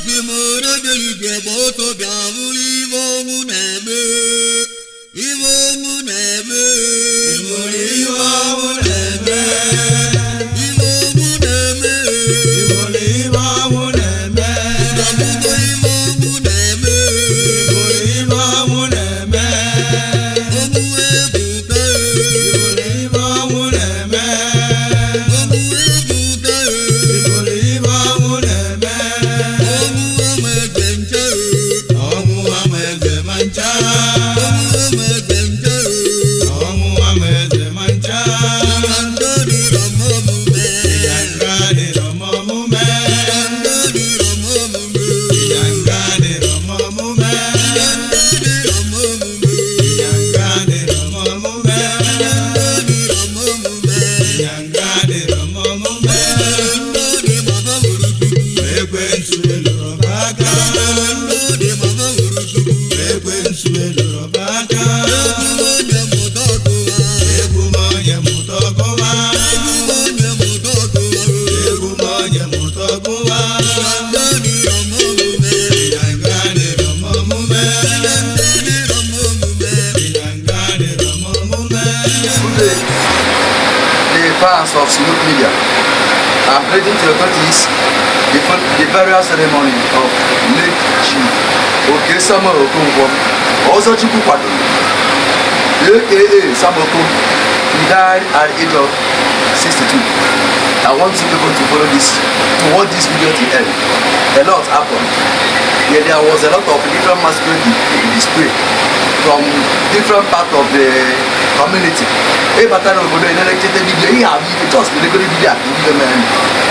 Esi m orebelike gba ọsọ bịa bụrụ ibe ọnwụ na-eme, ibe ọnwụ na-eme. Ịbụrụ ibe ọnwụ na-eme. Ibe ọnwụ na-eme. Ịbụrụ ibe ọnwụ na-eme. Ịbụgo ibe ọnwụ na-eme. Ịbụrụ ibe ọnwụ na-eme. Ọnwụ ebuka. Ịbụrụ ibe ọnwụ na-eme. Ọnwụ ebuka. Ịbụrụ ibe ọnwụ na-eme. Ọnwụ ama eze nche. Ọnwụ ama eze ma ncha. Ọnwụ ama eze nche. Ọnwụ ama eze ma ncha. Ịga dịrọ m omume. Ịyanga dịrọ m omume. Ịga dịrọ m omume. Ịyanga dịrọ m omume. Ịga dịrọ m omume. Ịyanga dịrọ m omume. Ịga dịrọ m omume. Ịyanga dịrọ m omume. Ndị mama hụrụ Chukwu. Ekwensu eloro m aka. Ndị mama hụrụ Chukwu. Ekwensu eloro m aka. Egwu onye mụta ọkụwa. Egwu m onye mụta ọgụwa. Egwu onye mụta ọkụwa. Egwu m onye mụta ọgụwa. Ịga dịrọ m omume. Ịyanga dịrọ m omume. Ịga dịrọ m omume. Ịyanga dịrọ m omume. Good day, the fans of Snoop Media. I'm pleading to your notice the burial ceremony of late Chief Oke Samuel Okonkwo, Ozochukwu Kwadoro, aka Samoko. He died at the age of 62. I want you people to follow this, to watch this video to the end. A lot happened. Yeah, there was a lot of different masquerade display from different part of the community. Ịbata n'obodo ị na-elechete video ihe ahụ ihe just legoro video a ka ihe mere.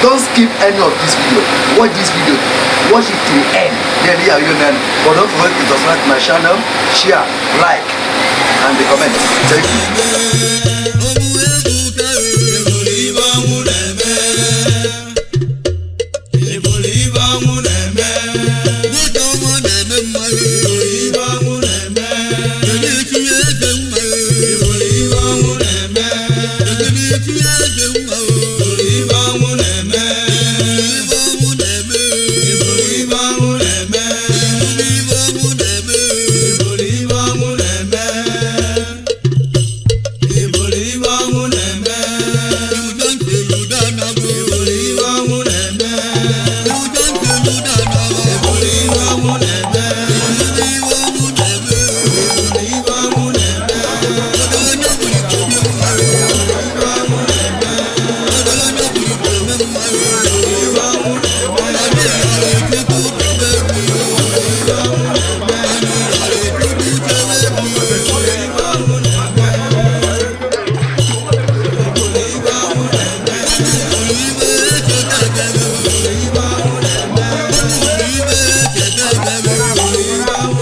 Don't skip any of this video. Watch this video. Watch it till the end. Then ihe ahụ ihe mere. But don't forget to subscribe to my channel, share, like, and comment. Thank you. Ọnwụ ebuka. Ịbụrụ ibe ọnwụ na-eme. Ịbụrụ ibe ọnwụ na-eme. Nwoke ọma na-eme mma. Ịbụrụ ibe ọnwụ na-eme. Kedu chi eze mma? Ịbụrụ ibe ọnwụ na-eme. Kedu chi eze mma? Ịbụrụ ibe ọnwụ na-eme. Ibe ọnwụ na-eme. Ịbụrụ ibe ọnwụ na-eme. Ibe ọnwụ na-eme. Ịbụrụ ibe ọnwụ na-eme. Ịbụrụ ibe ọnwụ na-eme. Udo nke Luda na-abụ. Ịbụrụ ibe ọnwụ na-eme. Udo nke Luda na-abụ. Ịbụrụ ibe ọnwụ na-eme. Ibe ọnwụ na-eme. Ịbụrụ ibe ọnwụ na-eme. Onye bụrụ ibe mma. Onye bụrụ ibe mma. Ibe ọnwụ na-eme. Anyị ghara Chukwu debe egwu. Anyị ghara Chukwu chebe egwu. Ibe echeta ekele. Ibe echeta ekele.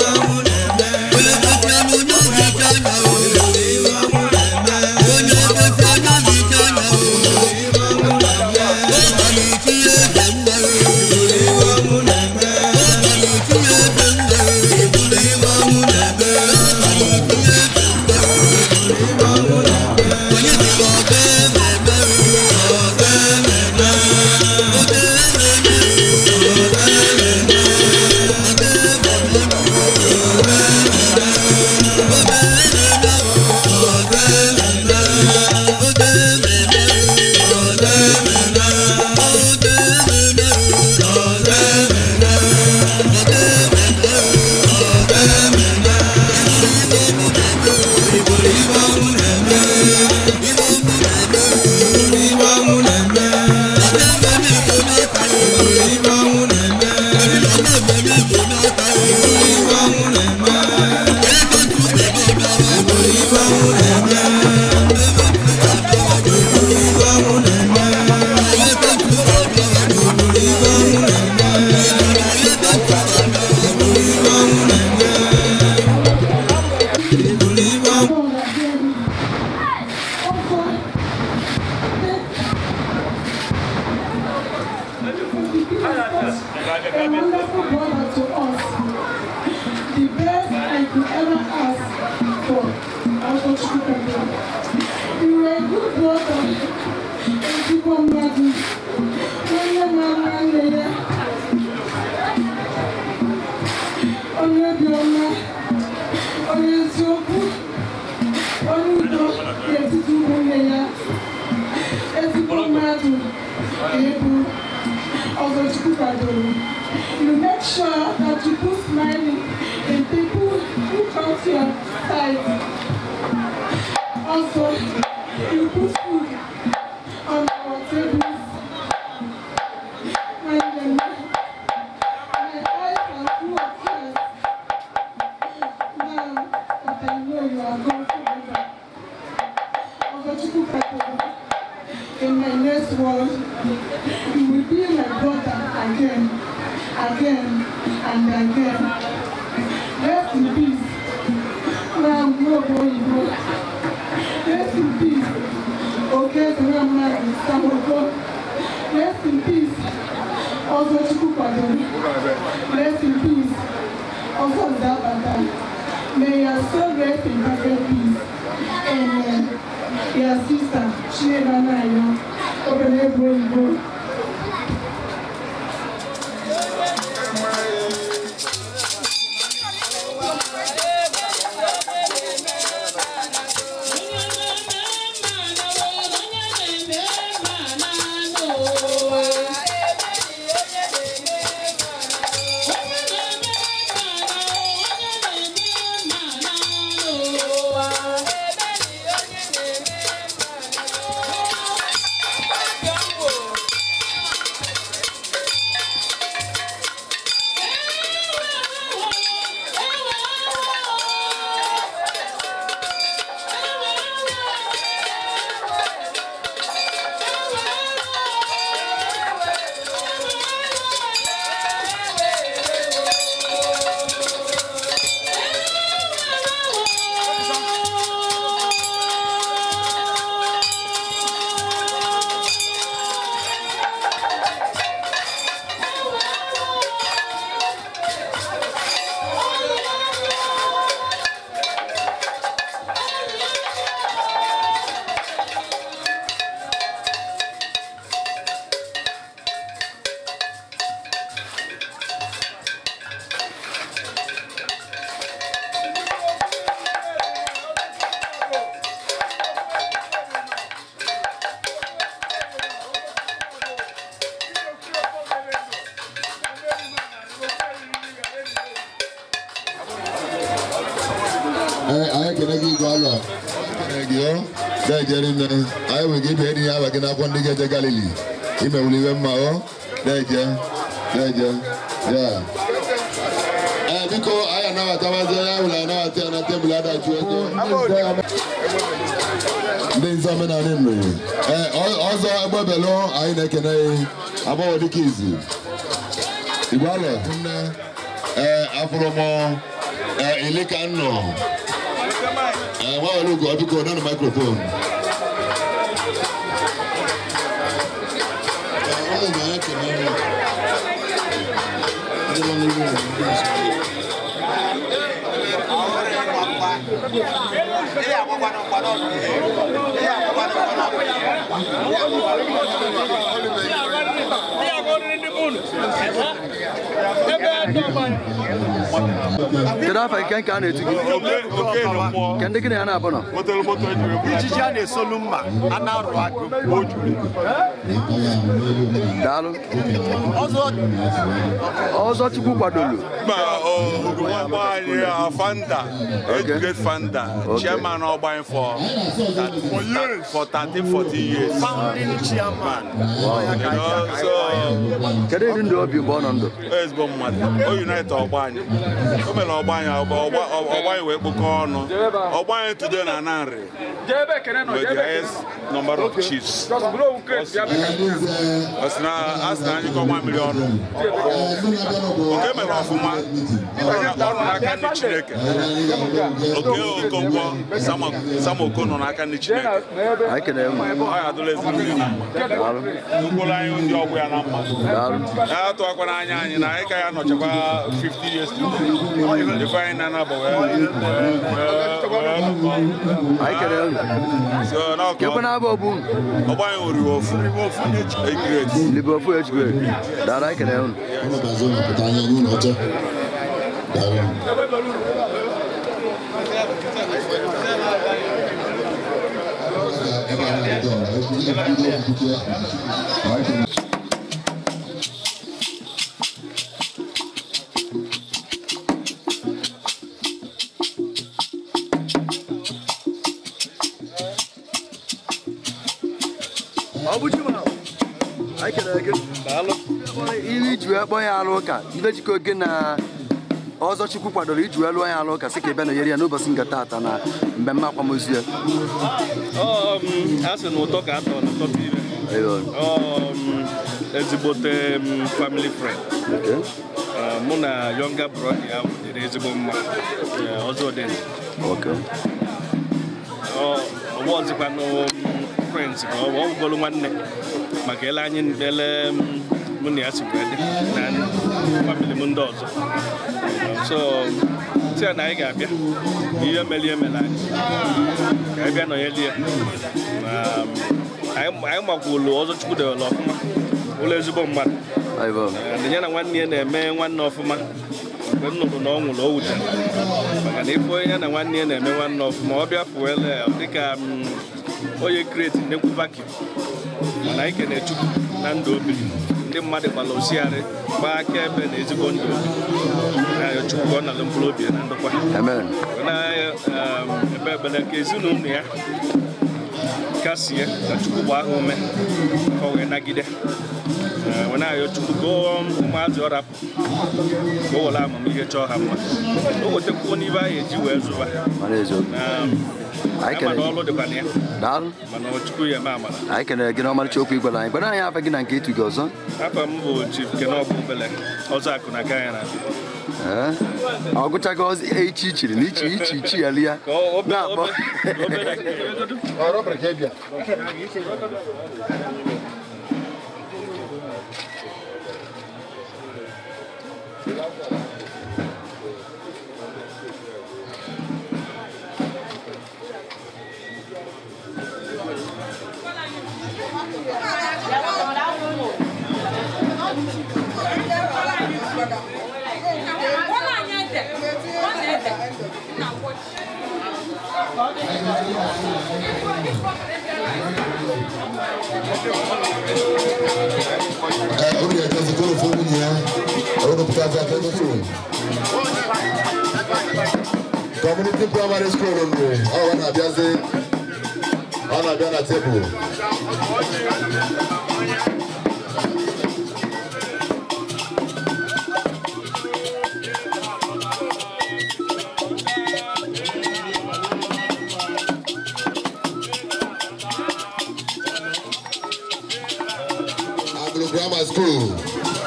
Onye gosi anụ onye obi anya o. Onye gosi anya obi anya o. Mmadụ, onye ma nwanne ya, onye obiọma, onye eziokwu, onye udo n'etiti ụmụnne ya, ezigbo mmadụ ka ịbụ. Ọzọ Chukwu kwadoro. You make sure that you put smiling in people who come to your side. Also, you put food on our tables. Nwanne m, my eyes are full of tears now that I know you are gone forever. Ọzọ Chukwu kwadoro, in my next world, you will be my brother again, again, and again. Rest in peace. Now, no oyibo. Rest in peace. Okay, Mmadụ Samoko. Rest in peace. Ọzọ Chukwu kwadoro. Rest in peace. Ọzọ Nzabata. May your soul rest in perfect peace. Amen. Your sister, Chinelo Anayo, Obere Egwu Oyibo. Ee, anyị ekele gị, Igwe Alọ. Ekele gị o na-ejere nne anyị nwere ike ibe enyi ya aba gị n'akwụkwọ ndị ga-eje Galili imewuli iwe mma o na-eje na-eje ya. Ee, biko, anyị anabatabazi onye ahụla anabata ya na tebụl adachu ego ndị nze omenala mmiri. Ee, ọzọ egbebelụ, anyị na-ekene ya agbọghọ dịka izu Igwe Alọ nne. Ee, afụrụ m ee ilika nnọ. Ee, nwa were ugo, biko, nanụ microphone. Ụmụ m, anyị ekene unu. Ndị nọ n'ihu na ndị nso. Kedu afa nke a na-etu gị? Ke ndị gị na ya na-abụ nọ? Ijiji a na-esolu mma a na-arụ agụ o juru. Daalụ. Ọzọ Chukwu kwadolu. Mba, ọgbọ anyị founder, age grade founder, chairman ọgbọ anyị for 13, 14 years. Founding chairman. So Kedu ịdị ndụ obi mgbe ọ nọ ndụ? Ezigbo mmadụ. O unite ọgbọ anyị. O mere ọgbọ anyị ọgbọ anyị wee kpokọọ ọnụ. Ọgbọ anyị today na Ananri with the highest number of chiefs. Ọ sị na a sị na anyị kọ nwa mmiri ọnụ. Oke mere ọfụma. Ọ nọ n'aka ndị Chineke. Oke Okonkwo Samoko nọ n'aka ndị Chineke. Anyị kenere unu. Ọ ya adụla ezinụlọ na mma. Daalụ. Ugboro anyị ndị ọgbọ ya na mma. A tụwakwana anya anyị na anyị ka ya nọchakwa 50 years to ife anyị na-anabọ wee Anyị kelere unu. So na ọkụ Kekwe na-abụ ọbụ unu. Ọgbọ anyị nwere ofu age grade. Libe ofu age grade. Daalụ, anyị kelere unu. Ụnụ gazi ụnụ pụta anya n'ụlọ oche. Daalụ. Ebe a na-edo ọra, ebido okwukwe ya. Ọ bụ Chuma. Anyị kelere gị. Ihe iji wee kpọọ ya alụ ụka, ibe jikọ gị na ọzọ Chukwu kwadoro iji wee lụọ ya alụ ụka, sị ka ị bịa nọnyere ya n'ụbọchị nke taata na mmemme akwamozu ya. A sị na ụtọ ka atọ na ụtọ bụ ire. Ezigbote family friend. Mụ na younger brother ya dịrị ezigbo mma. Ọzọ dị ọgbọ ọzịkwanụ friends ka ọ bụgolu nwanne maka ele anyị ele mụ na ya si wee dị na family m ndị ọzọ. So si ya na anyị ga-abịa ihe mere ihe mere anyị ka anyị bịa nọnyere ya. Anyị makwulu ọzọ Chukwu debere ọfụma ụlọ ezigbo mmadụ. Ya na nwanne ya na-eme nwanne ọfụma. Mgbe m nụrụ na ọ nwụrụ, o wutere maka na ife onye ya na nwanne ya na-eme nwanne ọfụma, ọ bịa fuele ya dịka onye create nnekwu vacuum. Mana anyị kene Chukwu na ndụ obiri ndị mmadụ gbara osiarị gbaa akaebe na ezigbo ndụ obi na Chukwu ka ọ nalụ mkpụrụ obi ya na ndokwa. Amen. Na ebe ekpere ka ezinụlọ ya kasie, ka Chukwu gbaa ha ume ka ọ wee nagide. Wee na-ayọ Chukwu ka ụmụazị ọ rapụ ka o were amamihe chọọ ha mma, o wetakwuo n'ibe anyị eji wee zụba. Mana eziokwu. Na Anyị ama kelere na ọlụ dịkwa na ya. Daalụ. Mana Chukwu ya eme amara. Anyị kelere gị n'ọmarịcha okwu igwara anyị. Gwara anyị afa gị na nke itu gị ọzọ. Afa m bụ Chief Kenọbụ Obele ọzọ akụ na aka ya na Ee. Ọ gụchago ọzọ echi ichiri na ichi ichi ichi ya lia ka o na-akpọ. Obere. Ọrụ ka bịa. Ee, obi ga-echezi koro ofu nwunye ya, ọrụ pụta afọ aka school. Community Primary School nụ, ọ na-abịazi, ọ na-abịa na tebụl. Agụlụ Grammar School,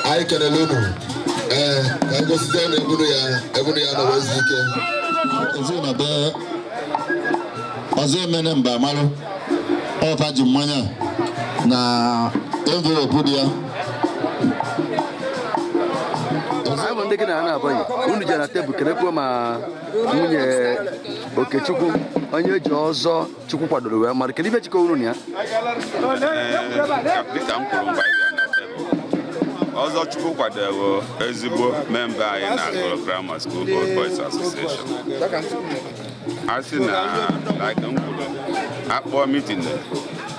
anyị kelele unu. Ee, ka anyị gosizie na ebunu ya ebunu ya nọrọ ezi ike. Ezinụlọ be ọzọ emene mba amalụ ọfa ji mmanya na envelope dị ya. Anyị bụ ndị gị na ha na-abụghị unu jere na tebụl kelekwuo ma nwunye Okechukwu, onye eji ọzọ Chukwu kwadoro wee mara. Kedu ibe jikọ unu na ya? Dịka m kwuru mgbe anyị bịara na tebụl, ọzọ Chukwu kwadoro ezigbo member anyị na Agụlụ Grammar School Old Boys Association. A sị na like m kwuru, akpọọ meeting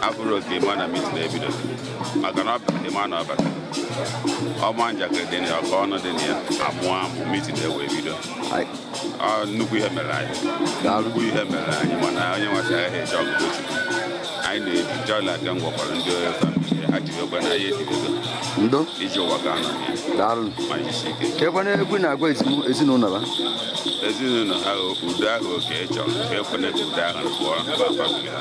abụrụ oke ịma na meeting ebido maka na ọ bata ịma na ọ bata ọma njakịrị dị na ya, ọka ọnụ dị na ya, amụọ amụ meeting ewe bido. Ọ nnukwu ihe mere anyị, nnukwu ihe mere anyị, mana onye nwasị agaghị eji ọgụgụ Chukwu anyị na-ebi jọla aka m gwakwara ndị family ha jiri okwe na ya ejidego Ndo. Iji ụwa ga anọ ya. Daalụ. Ma jisi ike. Kekwana egwu na-agwa ezinụlọ ha. Ezinụlọ ha, udo ahụ oke chọrọ ka ekwene ka udo ahụ pụọ na family ha.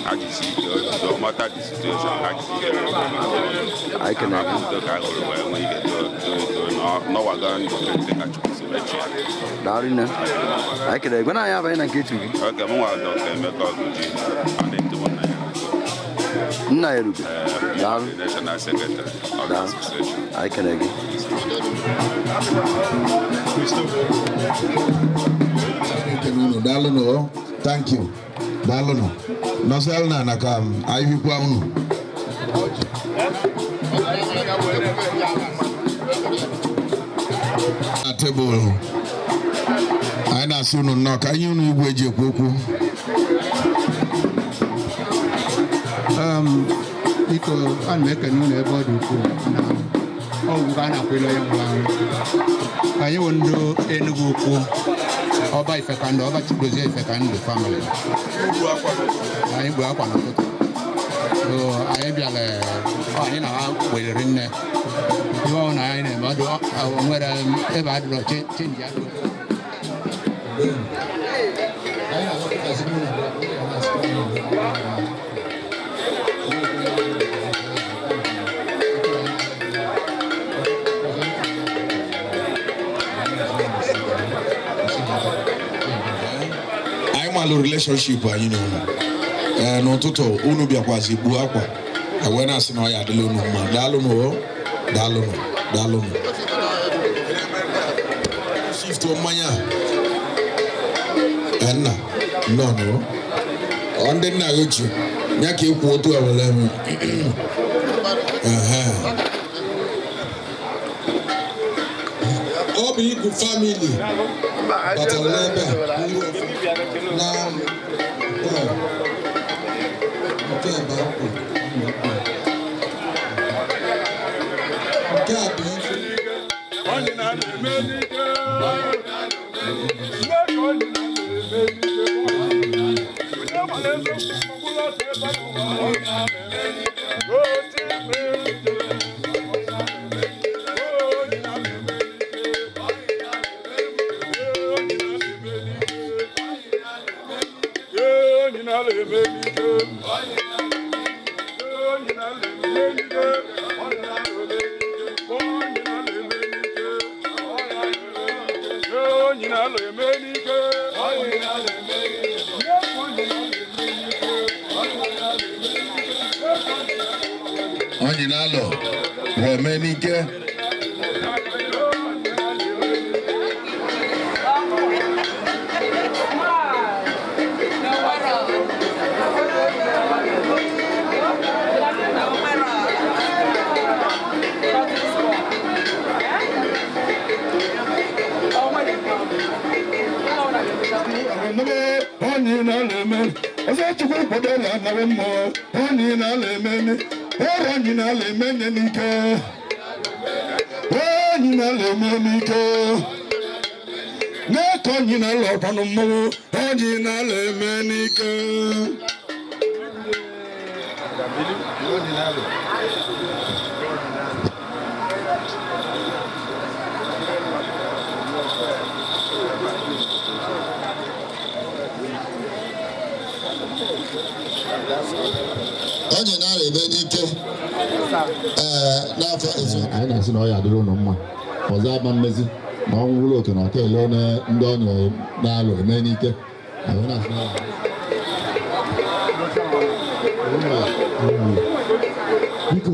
Ha jisi ike udo mata the situation, ha jisi ike. Anyị kenere gị. Udo ka a hụrụ wee nwee ike too too too n'ọwaga ndụ dị ka Chukwu si wee chi ya. Daalụ nne, anyị kelere gị. Gwana anyị abanye na nke etu gị. Oge m nwa Dr. Emeka Ọgụji, ọ na-eto m na ya. Nna Erube. Daalụ. The National Secretary of the Association. Anyị kene gị. Ekene unu, daalụnụ o. Thank you. Daalụnụ. Nọsịalụ na ana ka anyị hụkwa unu. Na tebụl anyị na-asị unu nnọọ ka anyị unu igwe eji ekwu okwu. Biko, ana m ekene unu ebe ọ dị ukwuu na ọgwụ ka a na-akwụle onye nwụrụ anwụ. Anyị wụ ndị Enugu Ukwu, Ọba Ifekandụ, Ọba Chigozie Ifekandụ family. Anyị gbu akwa n'ụtụtụ. So anyị bịara, anyị na ha weliri nne. Ihe ọ na anyị na-eme ọdụ o nwere ebe adịrọ change adịrọ. Anyị malụ relationship anyị na unu. Ee, n'ụtụtụ unu bịakwazi gbuo akwa wee na-asị na ọ ya adịla unu mma. Daalụnụ o, daalụnụ, daalụnụ. Shift mmanya a. Ee, nna nnọọ nụ. Ọ ndị nna gị ochie ya ka ekwu otu a were m. Ehe. Ọ bụ Igu family batara n'ebe a na nke ebe akwụ nke a bụ ife. Onye na-alọ wee mee n'ike. Onye na-alọ eme ọzọ Chukwu kwadola anawe mmụọ. Onye na-alọ eme ọrụ onye na-alọ eme nye n'ike. Onye na-alọ eme n'ike na-eke onye na-alọ ọkwanụ mmọnwụ. Onye na-alọ eme n'ike. Onye na-alọ eme n'ike. Ee, n'afọ anyị na-asị na ọ ya adịrị unu mma ọzọ ama mmezi na ọnwụ wụrụ oke na ọka ele onye ndị ọnya na-alụ eme n'ike. Anyị na-asị na ọ ya Biko,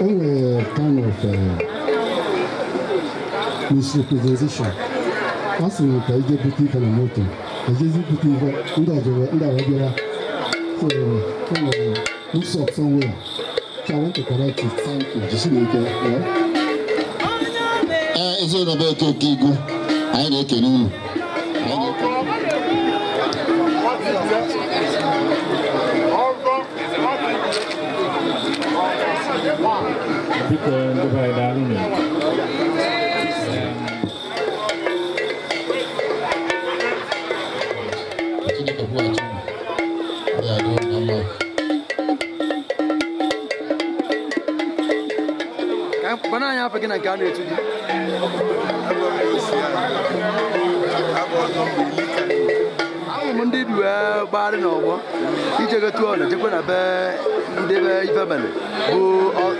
o nwere kind of misrepresentation. A sị na ka ije bute ife na moto, ejezi bute ife ndị ọzọ ndị ọzọ bịara. So o nwere mix up somewhere. So I want to correct it. Thank you. Jisi n'ike. Ee, ezinụlọ be Okeke Igwe, anyị na-ekene unu. Anyị na-ekene unu. Biko, ndị be anyị, daalụ nụ. Chineke kwụghachi unu. Ọ ya adịrị unu na mma. Gbana anyị afọ gị na nke a na-etu gị. Ahụrụ m ndị bi wee gbagharị n'ọgbọ ijego tụọ na jekwe na be ndị be ife mere bụ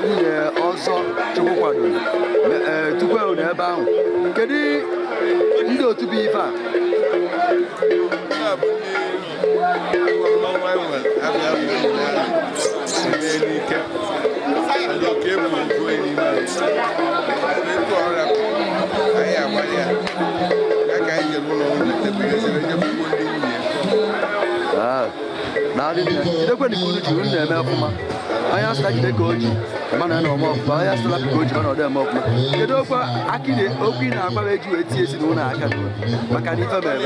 nwunye ọzọ Chukwu kwadoro tupu unu ebe ahụ. Kedu ndị otu bụ ife a? Ndị a bụ ndị Jidekwe na unu ji unu na-eme ọfụma. Onye asịla jide ka o ji mana na ọma ọfụma, onye asịla ka o ji mana ọ dị eme ọfụma. Kedu okwu aka okwu ị na-agba eji wee tie ezinụlọ aka n'obi maka na ife mere?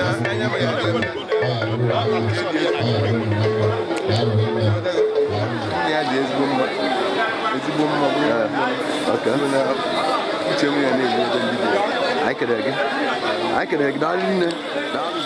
Ya dị ezigbo mma, ezigbo mma bụ na uche m ya na-egbu ebe ndị dị. Anyị kelere gị, anyị kelere gị, daalụ nne, daalụ.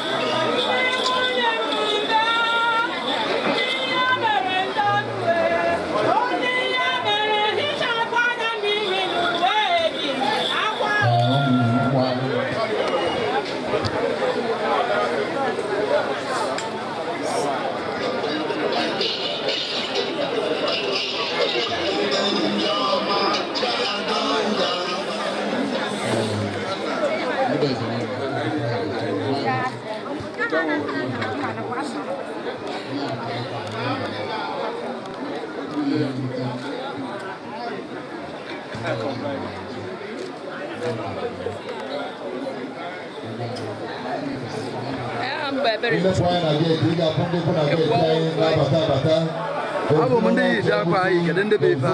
Abụ m ndị yi ji akwa anyị, kedu ndị bụ ife a?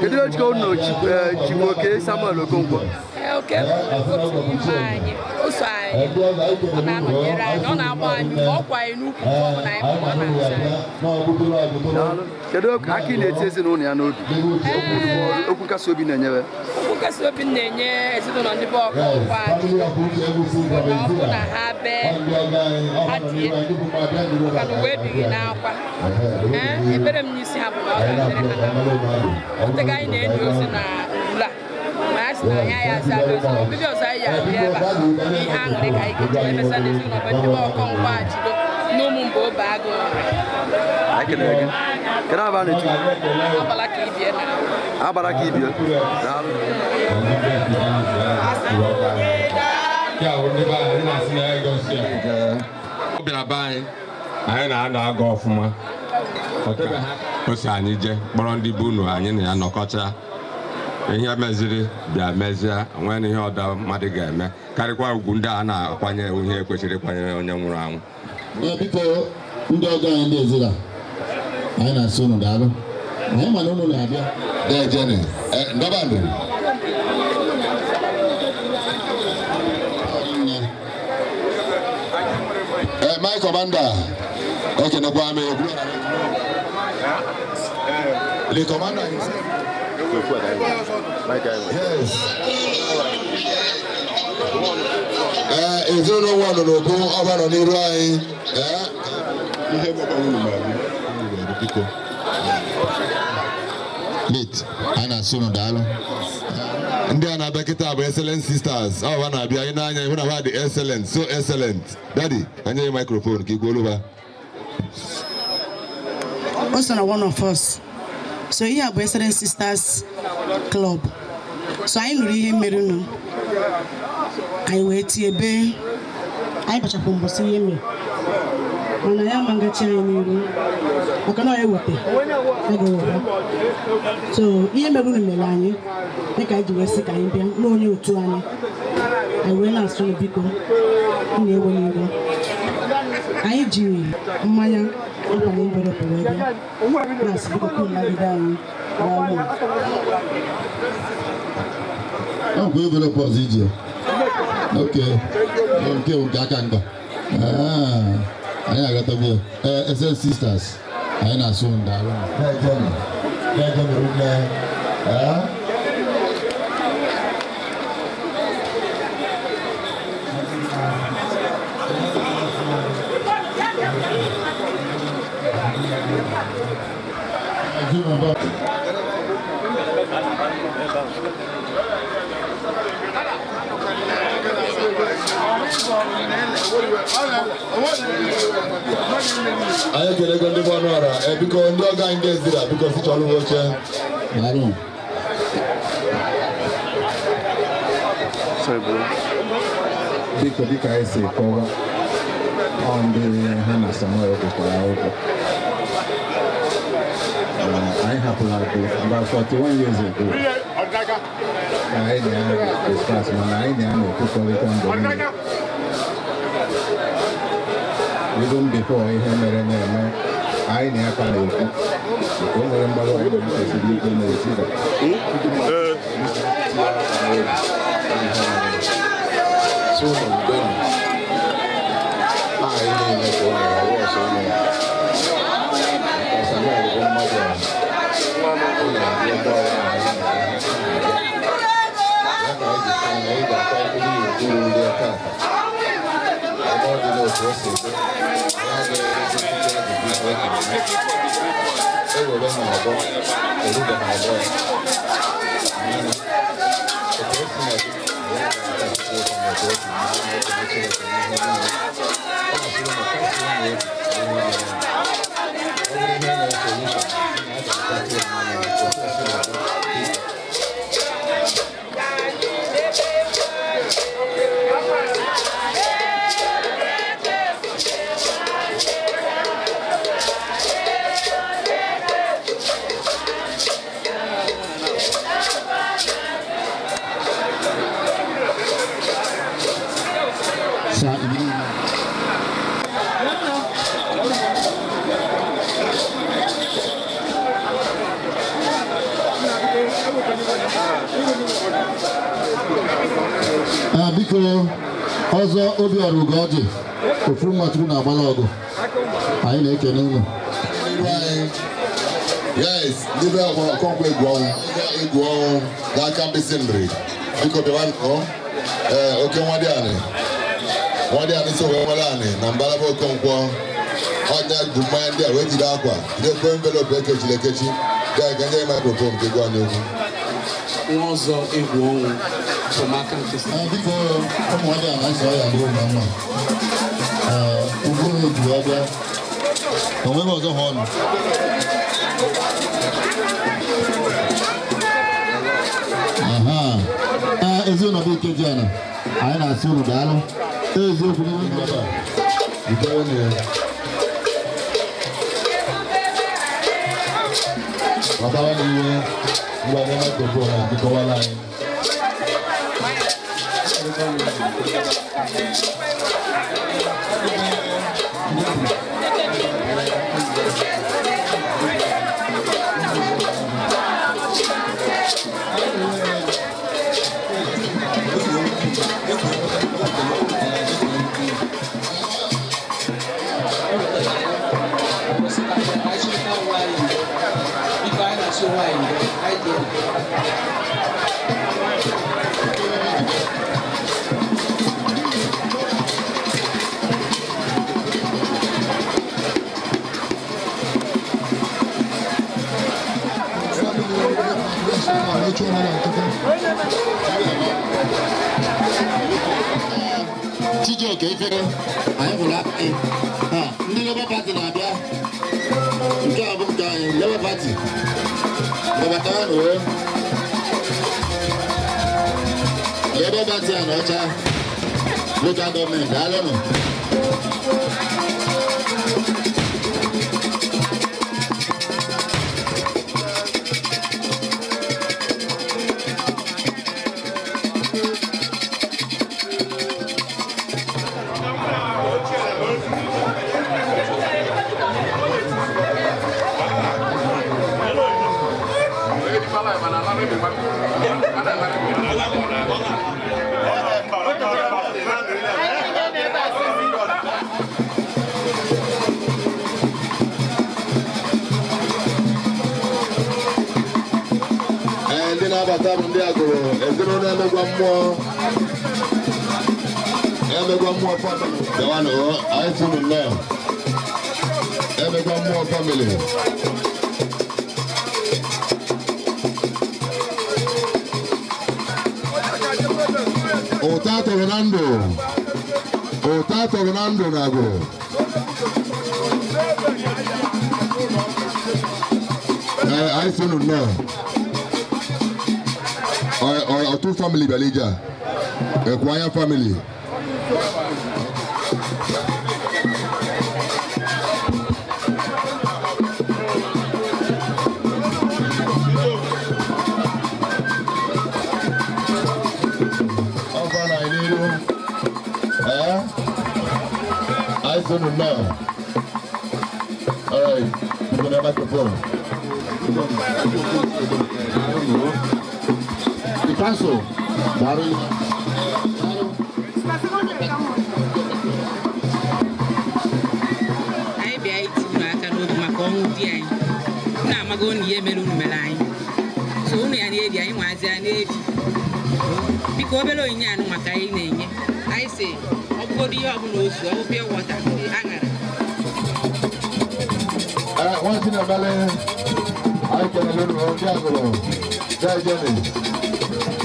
Kedu ejikọ unu Chibuoke Samuel Okonkwo? Oke otu n'ime anyị, o so anyị, ọ na-anọnyere anyị, ọ na-agba anyị ume, ọ kwa anyị n'ukwu mgbe ọbụla anyị pụrụ, ọ na-azụ anyị. Daalụ. Kedu aka ị na-eti ezinụlọ ya n'obi? Okwu nkasi obi na-enyewe. Okwu nkasi obi m na-enye ezinụlọ ndị be Okonkwo anyị bụ na ọ bụ na ha bee, ha tie, maka na uwe ebighị n'akwa. Ee, ekpere m n'isi ha bụ na ọ ga-adịrị ha na mma. Otego anyị na-enyi ozi na ule a, ma a sị na anyị ya aza ozi, ọbịbịa ọzọ anyị ya abịa ebe a bụ ihe aṅụrị ka anyị ga-eji wee mesa n'ezinụlọ be ndị be Okonkwo a jido n'ụmụ mgbe obe agụ nri. Anyị kelere gị. Kedu aba a na-etu? Agbala ka ibie na Agbara ka ibie. Daalụ. Ọ bịara be anyị, anyị na-anọ aga ọfụma. O si anyị jee kpọrọ ndị be unu, anyị na ya nọkọcha ihe meziri bịa mezie, nwee ihe ọda mmadụ ga-eme karịkwa ugwu ndị a na-akwanye ihe kwesịrị ịkwanyere onye nwụrụ anwụ. Biko ndị ọgọ anyị ndị ezira, anyị na-asị unu daalụ, anyị ma na unu na-abịa. Dejeni ndọbandụ. My commander, ekenekwa m egwu. The commander himself. Yes. Ezinụlọ nwa nọ n'obu ọba nọ n'iru anyị. Ihe biko. Late, anyị na-asị unu daalụ. Ndị a na-abịa kịta bụ excellent sisters. Ọ ha na-abịa anyị n'anya ịhụ na ha dị excellent, so excellent. Daddy, anyị nye microphone ka ị gwuolu ha. O so na one of us. So ihe a bụ Excellent Sisters Club. So anyị nụrụ ihe merenụ, anyị wee tie bee, anyị kpachapụ mbọsị ihe mere, mana ya ama ngachi anyị n'iru maka na ọ eweta ọ ga-ewere. So ihe mere unu mere anyị dịka anyị ji wee sị ka anyị bịa n'onye otu anyị, anyị wee na-asụ unu biko unu ewe n'iru. Anyị ji mmanya akwanye envelope wee bịa na-asị biko ka unu nagide anyị. Daalụ. Ọ bụ envelope ọzọ iji. Ok, nke bụ nke aka mgba. Anyị agatago ya. Excellent Sisters, anyị na-asụ unu daalụ. Na-ejeni nne. Anyị ekelego ndị bụ ọnụ ọra. Biko ndị ọgọ anyị ndị ezira, biko si chọrọ oche. Daalụ. Sorry, bro. Biko, dịka anyị si kọwa, ọ ndị ha na Samuel gụkọrọ akwụkwọ. Anyị hapụrụ agụ about 41 years ago ka anyị na ya discuss, mana anyị na ya na-ekwukọrịta mgbe niile. Even before ihe mere na-eme, anyị na ya ka na-ekwu nke o nwere mgbarụ anyị na kwesịrị ikpe n'etiti. So unu anyị niile ka o mere ọwa ọsọ ụlọ maka Samuel bụ mmadụ a ọ na-abịa ebe ọrụ na anyị na ya ka anyị ji sị na anyị ga-ata mkpụrụ ya okpuru ndị tata ebe ọ dị n'otu o si dị anyị agaghị erezi ndị ajụjụ ife na-eme ewere na ọgbọ erube na ọgbọ ya mana otu o si na dị anyị agaghị atasịkwa ụta na otu o si na anyị na-ekele Chineke n'ihe niile. Ọ na-asịrị na kasị unu obi n'ihe mere ọ bụrụ ihe nwere solution na a ga-atatụ ya mana otu o si na dị biko. Sa ibi. Biko, ọzọ Obiora Ugoji, ofu nwa Chukwu na-agbala ọgụ, anyị na-ekene unu. Yes, ndị be Okonkwo egwu ọnwụ, egwu ọnwụ n'aka mkpịsị nri. Biko bịawa nọ. Ee, oke nwadị anị so wee nwere anị na mbalaba Okonkwo. Ọnya bụ mmanya ndị a wee jide akwa, jidekwe envelopu ekechiri ekechi. Bịa ka nye microphone ka egwu anyị okwu. Nwa ọzọ egwu ọnwụ from aka nkịsị. Biko, ụmụ nwadị a na-asọ ya bụrụ na mma. Ee, ugwu eji wee bịa. O nweghị ọzọ ha ọnụ. Aha. Ee, ezinụlọ bụ Ikeji ana, anyị na-asị unu daalụ. Eziokwu n'ihu ndị ebe a. Jidere na ya. Gbasara n'ihe ngwa nye microphone a dịkọwala anyị. Chijioke Ifere, anyị hụrụ aka gị. Ha, ndị Labour Party na-abịa. Nke a bụ nke anyị, Labour Party. Nabatara na uwe. Labour Party a na ọcha. Local gọọmenti, daalụnụ. Ee, ndị na-abata bụ ndị agụrụ ezinụlọ emegwa mmụọ emegwa mmụọ family. Bịawanụ, anyị sị unu nnọọ. Emegwa mmụọ family. Ụta tọrọ na ndụ. Ụta tọrọ na ndụ na agụrụ. Ee, anyị sị unu nnọọ. Ọtụ family bịara ije a. Ekwuanya family. Ọba na n'iru. Ee? Anyị sị unu nnọọ. All right, biko na microphone. The council, daalụ. Anyị bịa iti unu aka n'obi maka ọnwụ di anyị. Unu amago na ihe mere unu mere anyị, so unu ya na-eri anyị nwazi ya na-eri. Biko, obere onyinye anụ maka anyị na-enye, anyị si ọ bụgodo ihe ọbụla ozu, ọ bụ pure water, aṅara. Ee, nwa Chinemele, anyị kelele unu ndị Agụlụ jejeni.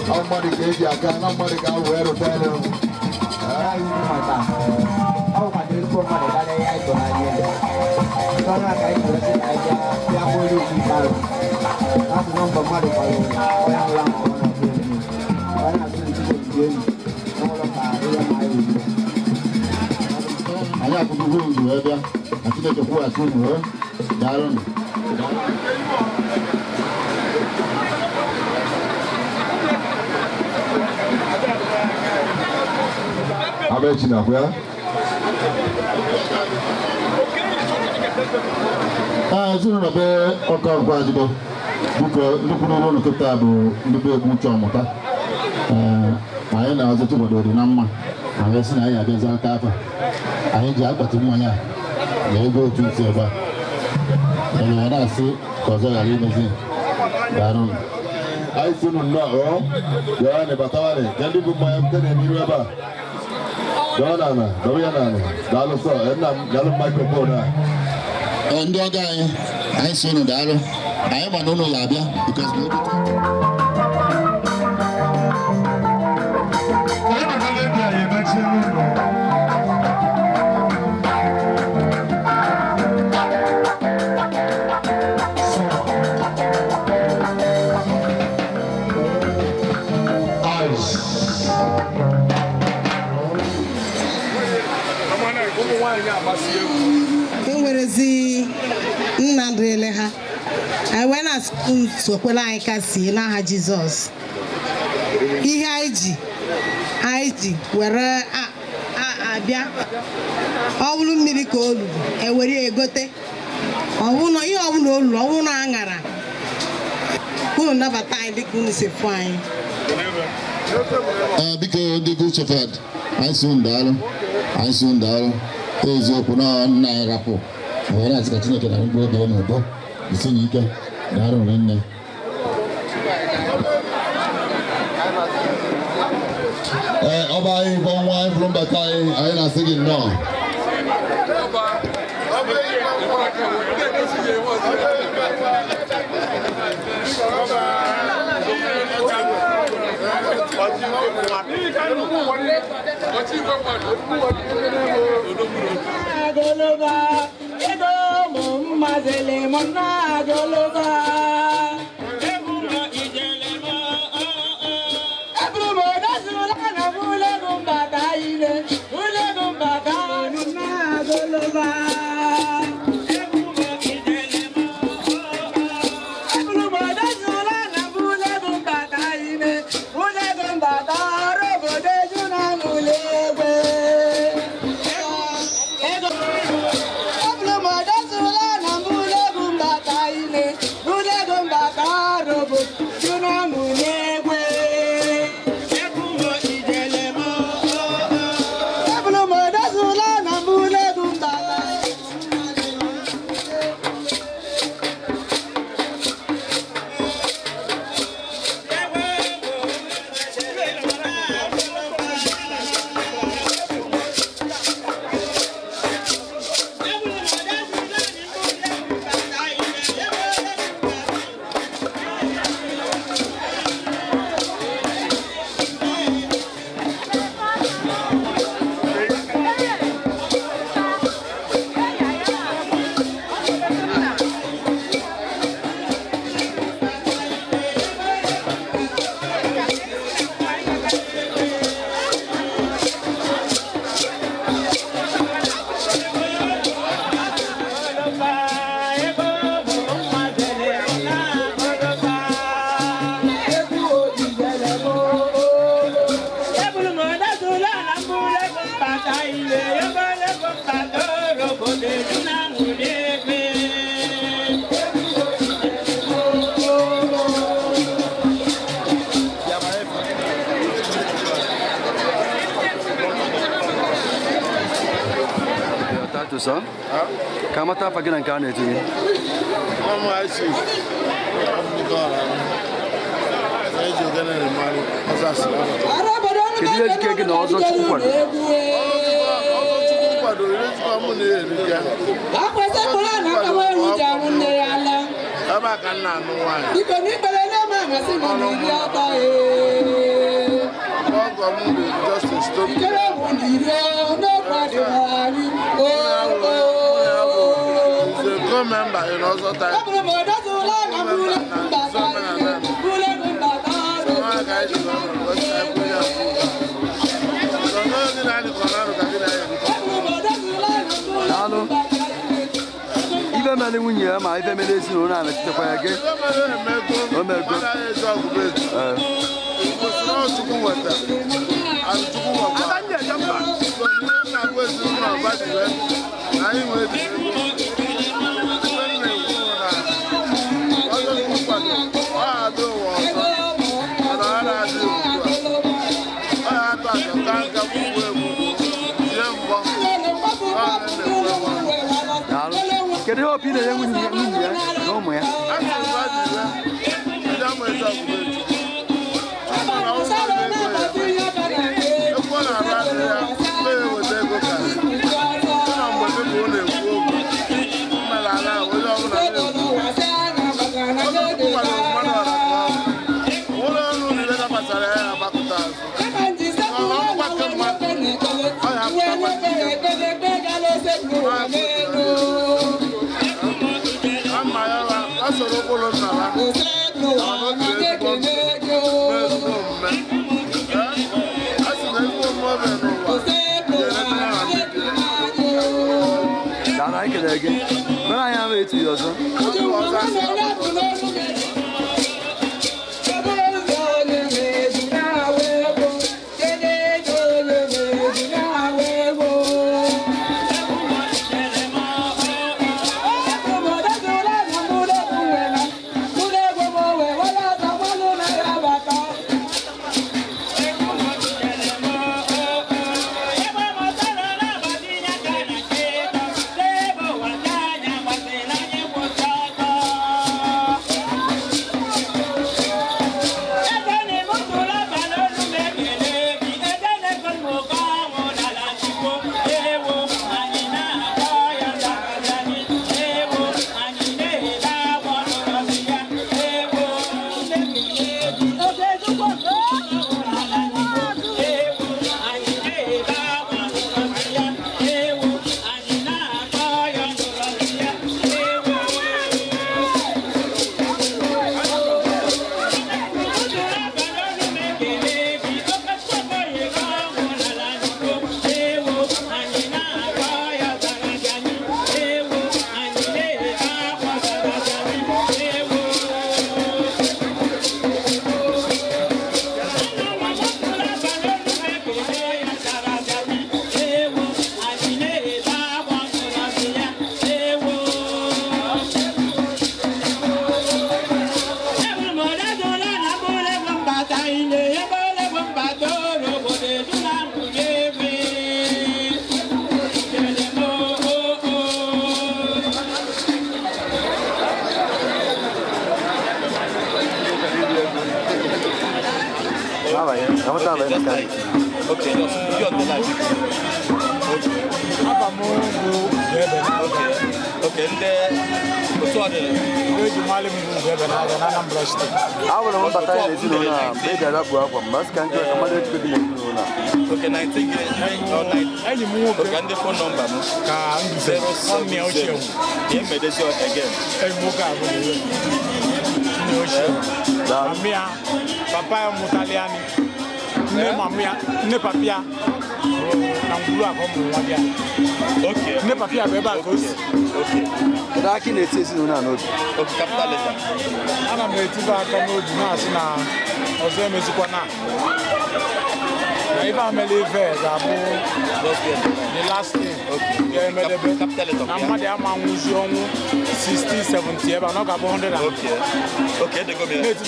Ọ mmadụ ka eji aka na mmadụ ka a wee rụta ọrụ. Maka ọ bụkwa ezigbo mmadụ karịa ihe anyị tụrụ anya ya. Ọrụ a ka anyị kwere sị ka anyị bịa bịa kwere okwu ikpeazụ. A sị na mbọ mmadụ kwara onye nwụrụ anwụ, ọ na-atụ elu. Ọ na-atụ Chukwu okike elu n'ụlọ ka ihe ma anyị ugbu a. Anyị akụkụ unu wee bịa na Chineke kwụghachi unu o. Daalụnụ. Abechi nakwa ya. Ee, ezinụlọ be Ọkọnkwo Ajigbo, biko, ndị kwuru ụlọ kịta bụ ndị be egwu uche ọmụta. Ee, anyị na ọzọ Chikwado dị na mma, anyị sị na anyị abịazi aka afa anyị ji akpati mmanya a na ego otu isi ebe a ebe ya na-asị ka ọzọ ghara imezi. Daalụ. Anyị si unu nnọọ o. Bịawanị, batawanị ka ndị bụ mmanya nke na-emiru ebe a. Dọọ n'ala, dọọ ya n'ala. Daalụ sọ, nna m, daalụ microphone a. Ee, ndị ọgọ anyị, anyị si unu daalụ. Anyị ma na unu ga-abịa because na obi. Enwerezi nna dịrị ha, anyị wee na-asị unu sokwere anyị kasie n'aha Jizọs. Ihe anyị ji were abịa, ọ bụrụ mmiri ka o luru, ewere ya egote. Ọ bụrụ na ihe ọbụla o luru, ọ bụrụ na aṅara, unu nabata anyị dịka unu si fụ anyị. Ee, biko, ndị Good Shepherd, anyị si unu daalụ, anyị si unu daalụ. Eziokwu na nna anyị rapụ, were asị ka Chineke na mkpụrụ obi ya n'udo. Isi na ike. Daalụ nne. Ee, ọba anyị bụ nwa anyị fụrụ mbata anyị, anyị na-asị gị nnọọ. Agoloba, ego mụ mmazili mụ na agoloba. Eburu m odozula na m ulegu mbata ine, ulegu mbata mụ na agoloba. Eburu m odozula na m ulegu mbata ine, ulegu mbata ọrụ obodo eju na m ulegwe. Ego. etu sọ ka amata afa gị na nke a na-etinye. Kedu ihe jike gị na ọzọ Chukwu kwado? Ebe a ka m na-anụ nwaanyị. Ọgọ m dị just a stone. He's a co-member in Ozo Time. Daalụ. Ife mere nwunye ya ma ife mere ezinụlọ a metụtakwa ya gị? O mego. Daalụ. Kedu ihe opi na-enye nwunye ya na ụmụ ya? Daalụ, anyị kelere gị. Mere anyị ama etu ya ọzọ. Ahụrụ m mbata ya n'ezinụlọ a mgbe ị bịara bụ akwa m masị ka njọ ka mmadụ ejikọ gị n'ezinụlọ a. Enyi m nwoke ka m dutere nne ochie m. Enyi m nwoke a bụ nne ochie m. Mama ya, papa ya mụtara ya ni. Nne mama ya, nne papa ya bụ na ngwuru a ka ọ mụrụ nwa gị a. Nne papa ya bụ ebe a ka o si. Kedu aka ị na-eti ezinụlọ a n'obi? Ana m etibe aka n'obi na-asị na ọzọ emezikwa na ife amela ife ga-abụ the last thing ga-emedebe na mmadụ ama nwụzi ọnwụ 60 70 ebe a na ọ ga-abụ 100 na-etibe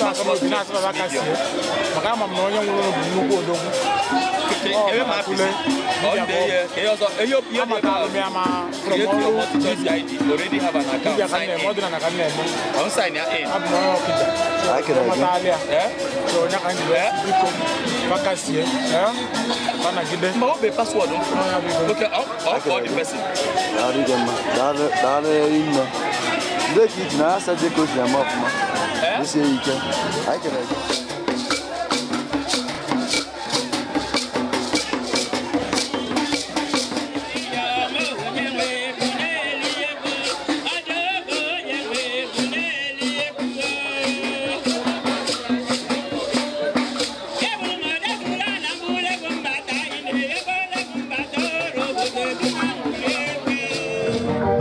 aka n'obi na-asị baba aka sie maka ama m na onye nwụrụ bụ nnukwu odogwu. Ọ ga-atụle Amatalụ m ya ma from ọrụ dibịa ka m na-eme, ọdịnala ka m na-eme. Abụ m onye Ọkịja. So, amatalụ ya. So, onye ka m ji wee sị, biko, bakasie, banagide. Daalụ gị mma. Daalụ daalụ nne. Ndị ka iji na asa dị ka o si eme ọfụma. Mesie ya ike. Anyị kelere gị.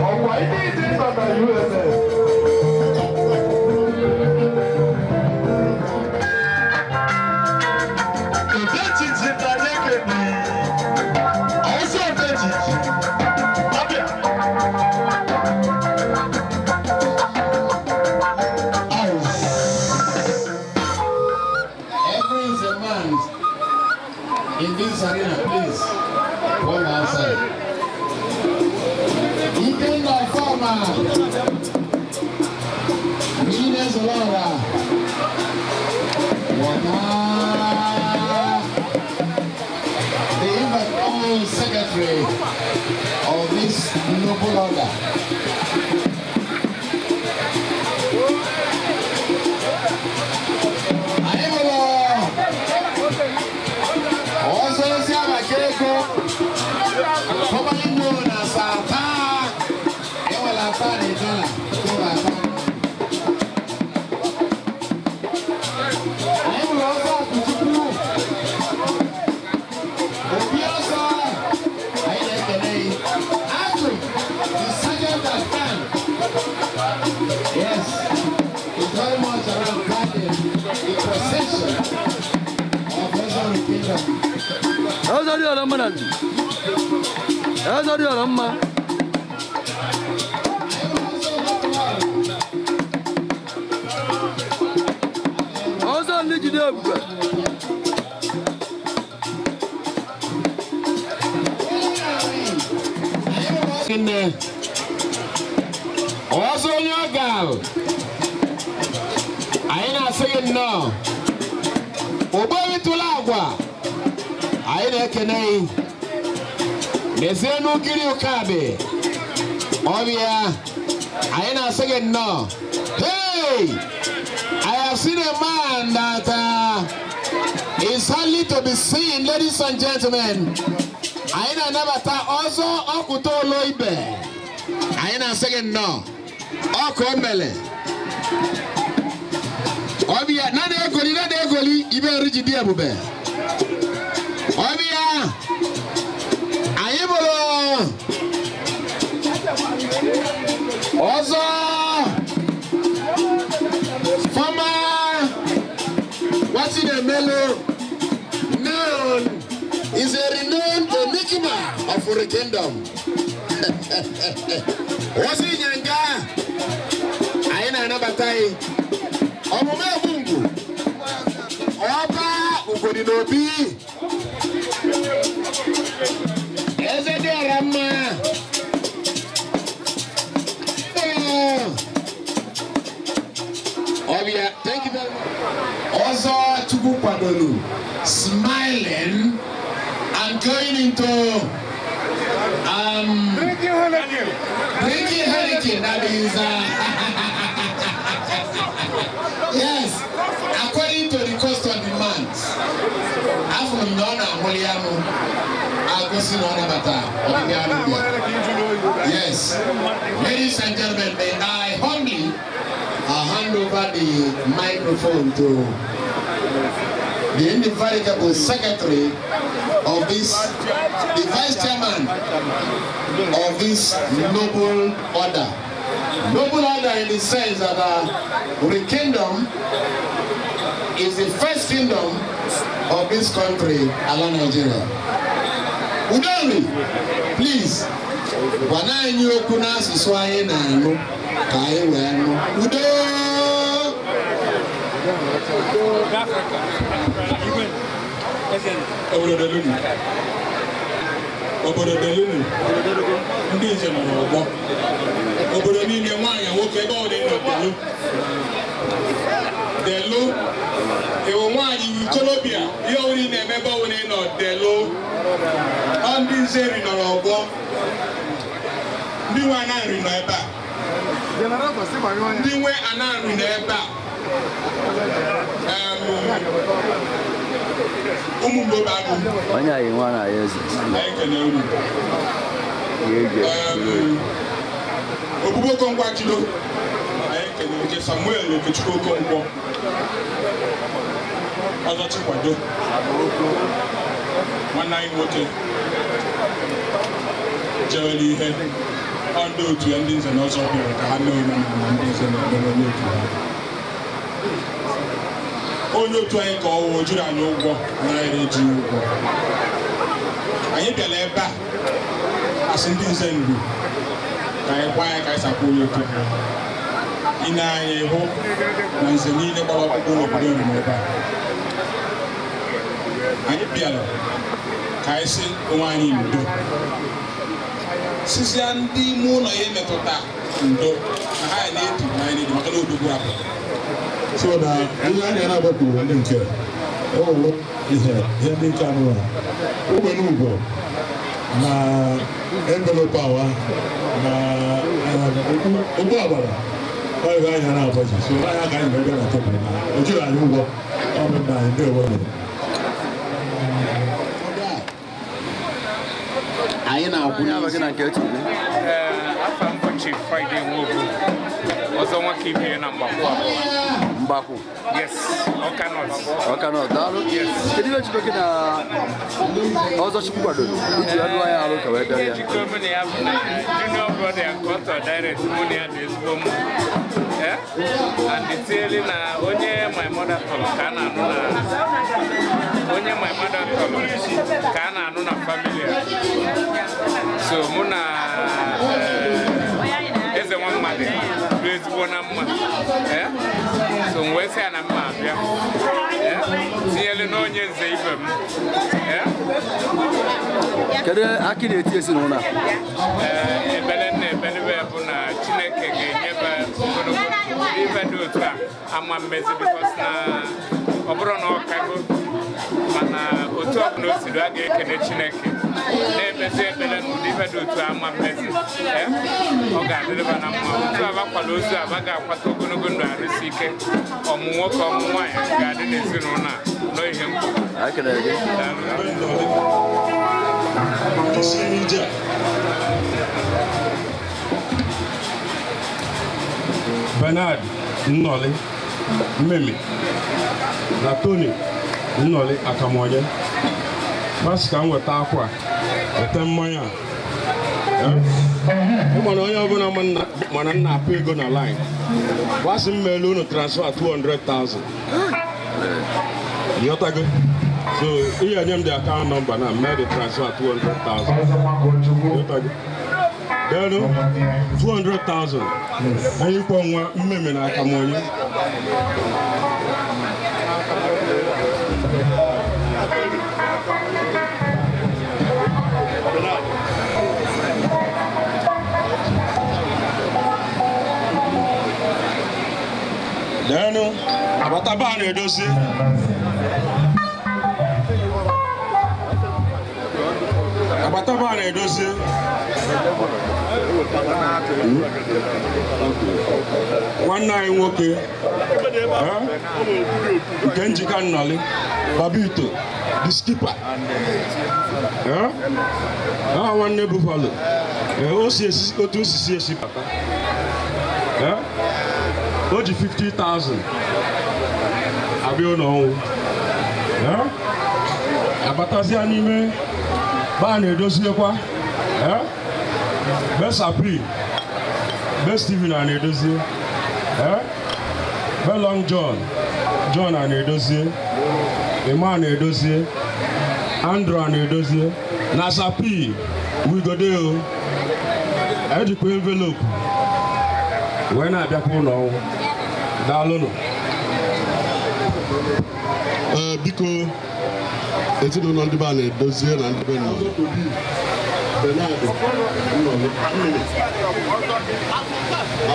Ọkwa ibe ije bata USS. Odechichi na Nekede. Ọsọ Odechichi. Abịa. Every is a man in this arena, please. Come outside. Ikenna Fama. Nina Zolara. Wana. The invited secretary of this noble order. Anyị nwere ọzọ ozi abaka ego, formerly known as Ata. Enwere Ata na Ghana, tụrụ Ata. Anyị nwere ọzọ Akụchukwu, Obi ọzọ, anyị na-ekele gị. Atụ, the sergeant at arms. Yes, it's very much around guarding the procession of Ezra Kingdom. Eze dị ọra mma na nji. Eze dị ọra mma. Ọzọ ndị jide ebube. Nne, ọzọ onye ọga ahụ, anyị na-asị gị nnọọ. Ogberitụla agwa, anyị na-ekene gị. N'ezie n'ugiri ụkabe, ọbịa, anyị na-asị gị nnọọ. Hey! I have seen a man that is hardly to be seen, ladies and gentlemen. Anyị na-anabata ọzọ ọkụta olo ibe. Anyị na-asị gị nnọọ. Ọkụ omele. Ọbịa, na na-egoli, na na-egoli, ibe nri ji dị ebube. Ọbịa, anyị bụrụ ọzọ former Nwachinemelu, known is a renowned enigma of the kingdom. Ozi Nyanga, anyị na-anabata gị. Ọmụma Egbungwu, Ọba Ugodi n'Obi, Eze dị ọra mma. Ọbịa, thank you very much. Ọzọ Chukwu kwadolu, smiling and going into Drinking Heineken. Drinking Heineken, that is yes, according to the custom demands. Afọ m na ọ na-amụli amụ, agụsị na ọ nabata ọdịdị anụ bịa. Yes, ladies and gentlemen, may I humbly hand over the microphone to the indefatigable secretary of this, the vice chairman of this noble order. Noble order in the sense that the kingdom is the first kingdom of this country, Ala Nigeria. Udori, please, gwana anyị okwu n'asụsụ anyị na-anụ ka anyị wee nụ. Udo! Obodo delunu, ndị nze nọ n'ọgbọ. Obodo niile, nwaanyị, nwoke, ebe ọ dị nọ, delu. Delu, ịwụ nwaanyị, iwu ikolobịa, ihe ọbụla ị na-eme, ebe ọbụla ị nọ, delu. Ọ ndị nze nri nọ n'ọgbọ. Ndị nwe ana nri nọ ebe a. Ndị nwe ana nri nọ ebe a. Ụmụ mgbe agụ. Onye anyị nwa na ya eze. Anyị kene unu. Ogbugbo Okonkwo Achilo, anyị kene nke Samuel Okechukwu Okonkwo Ọzọ Chikwado, nwanne anyị nwoke jewere ihe. Ọ ndị otu ya, ndị nze na ọzọ, bịara ka ha mee omenala ndị nze na-emere onye otu ha. Onye otu anyị ka ọ wụ juru anyị ụgwọ, anaghị eji ya ụgwọ. Anyị bịara ebe a asị ndị nze ndu ka anyị gwa ya ka anyị sapụ onye otu ha. Ị na-anya hụ na nze niile gbara ọkpụkpụ n'obodo nri ebe a. Anyị bịara ka anyị sị onwe anyị ndo, sizia ndị ime ụlọ ya emetụta ndo na ha na-etu na anyị na-eji maka na odogwu abụ. So na ihe anyị na-agbapụrụ ndị nke ọwụ ihe ihe ndị nke anụ a ogbene ugbo na envelope awa na ụgbọ agbara ọ ihe anyị na-agbaji. So anyị ka anyị bịa na tebụl na o jiri anyị ụgwọ. Ọ bụ nna anyị, ndewo. Anyị na-akwụ Onye na nke etu gị? Afa m bụ Chief Friday Nwobu, ọzọ nwoke ibie na Mgbakwu abụọ. Mgbakwu? Yes, Ọka North. Ọka North, daalụ. Kedu ihe jikọ gị na Ọzọ Chukwu kwadoro iji adụ anyị alụ ka wee bịa Ihe ya? jikọ mụ na ya bụ na junior brother ya nke ọtọ direct, mụ na ya dị ezigbo mma. Eh? And tinyere na onye my mother tọrọ ka a na-anụ na onye my mother tọrọ ka a na-anụ na family a. So mụ na eze nwa mmadụ bụ ezigbo na mma. Eh? So m wee sị ya na mma abịa. Eh? Tinyere na onye nze ibe m. Eh? Kedu akị na-eti ezinụlọ a? Ee, ebele na ebelebe bụ na Chineke ga-enyebe ogologo ndụ. Ibe dị otu a ama mmezi, because na ọ bụrụ na ọ kago, mana otu ọbụla o siri, a ga-ekele Chineke na-ekpezi ekpere na ụdị ibe dị otu a ama mmezi. Ee, ọ ga-adịrịba na mma. Otu abakwala ozu aba ga-akwata ogologo ndụ, arụsi ike, ọmụ nwoke, ọmụ nwaanyị ga-adị n'ezinụlọ a n'ihe mkpu. Anyị kelere gị. Ndị siri ije. Bernard Nnọli Mmemi na Tony Nnọli Akamonye masị ka m weta akwa, weta mmanya a. Mana onye ọbụla mana nna apụ ego na line gbasị m meelu unu transfer 200,000, ịghọtago? So ihe nye m dị account number na mee the transfer 200,000, ịghọtago? Denu 200,000 anyị kwọ nwa Mmemme na Akamonye. Denu abataba a na-edozi. Abataba a na-edozi. Nwanne anyị nwoke, nke njikọ Nnọli Babito the skipper, ha nwanne Buffalo, o si esi otu osisi esi pata, o ji 50,000 abịa ụlọ ọnwụ abatazia n'ime ba na-edoziekwa be Sapri, be Steven a na-edozie, be Long John, John a na-edozie, Emma na-edozie, Andrew a na-edozie na Sapi wigodeo ejikwa envelope wee na-abịakwa ụlọ ọnwụ. Daalụnụ. Ee, biko, ezinụlọ ndị be a na-edozie na ndị be nọ. Bernard Nnọlị Mmiri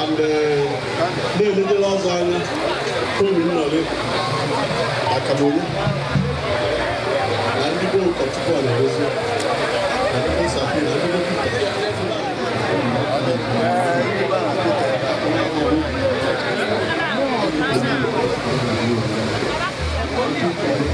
and na-elejere ọzọ anya Tony Nnọlị Akamonye na ndị be ụkọchukwu a na-edozi na ndị be Sapi na ndị be Peter.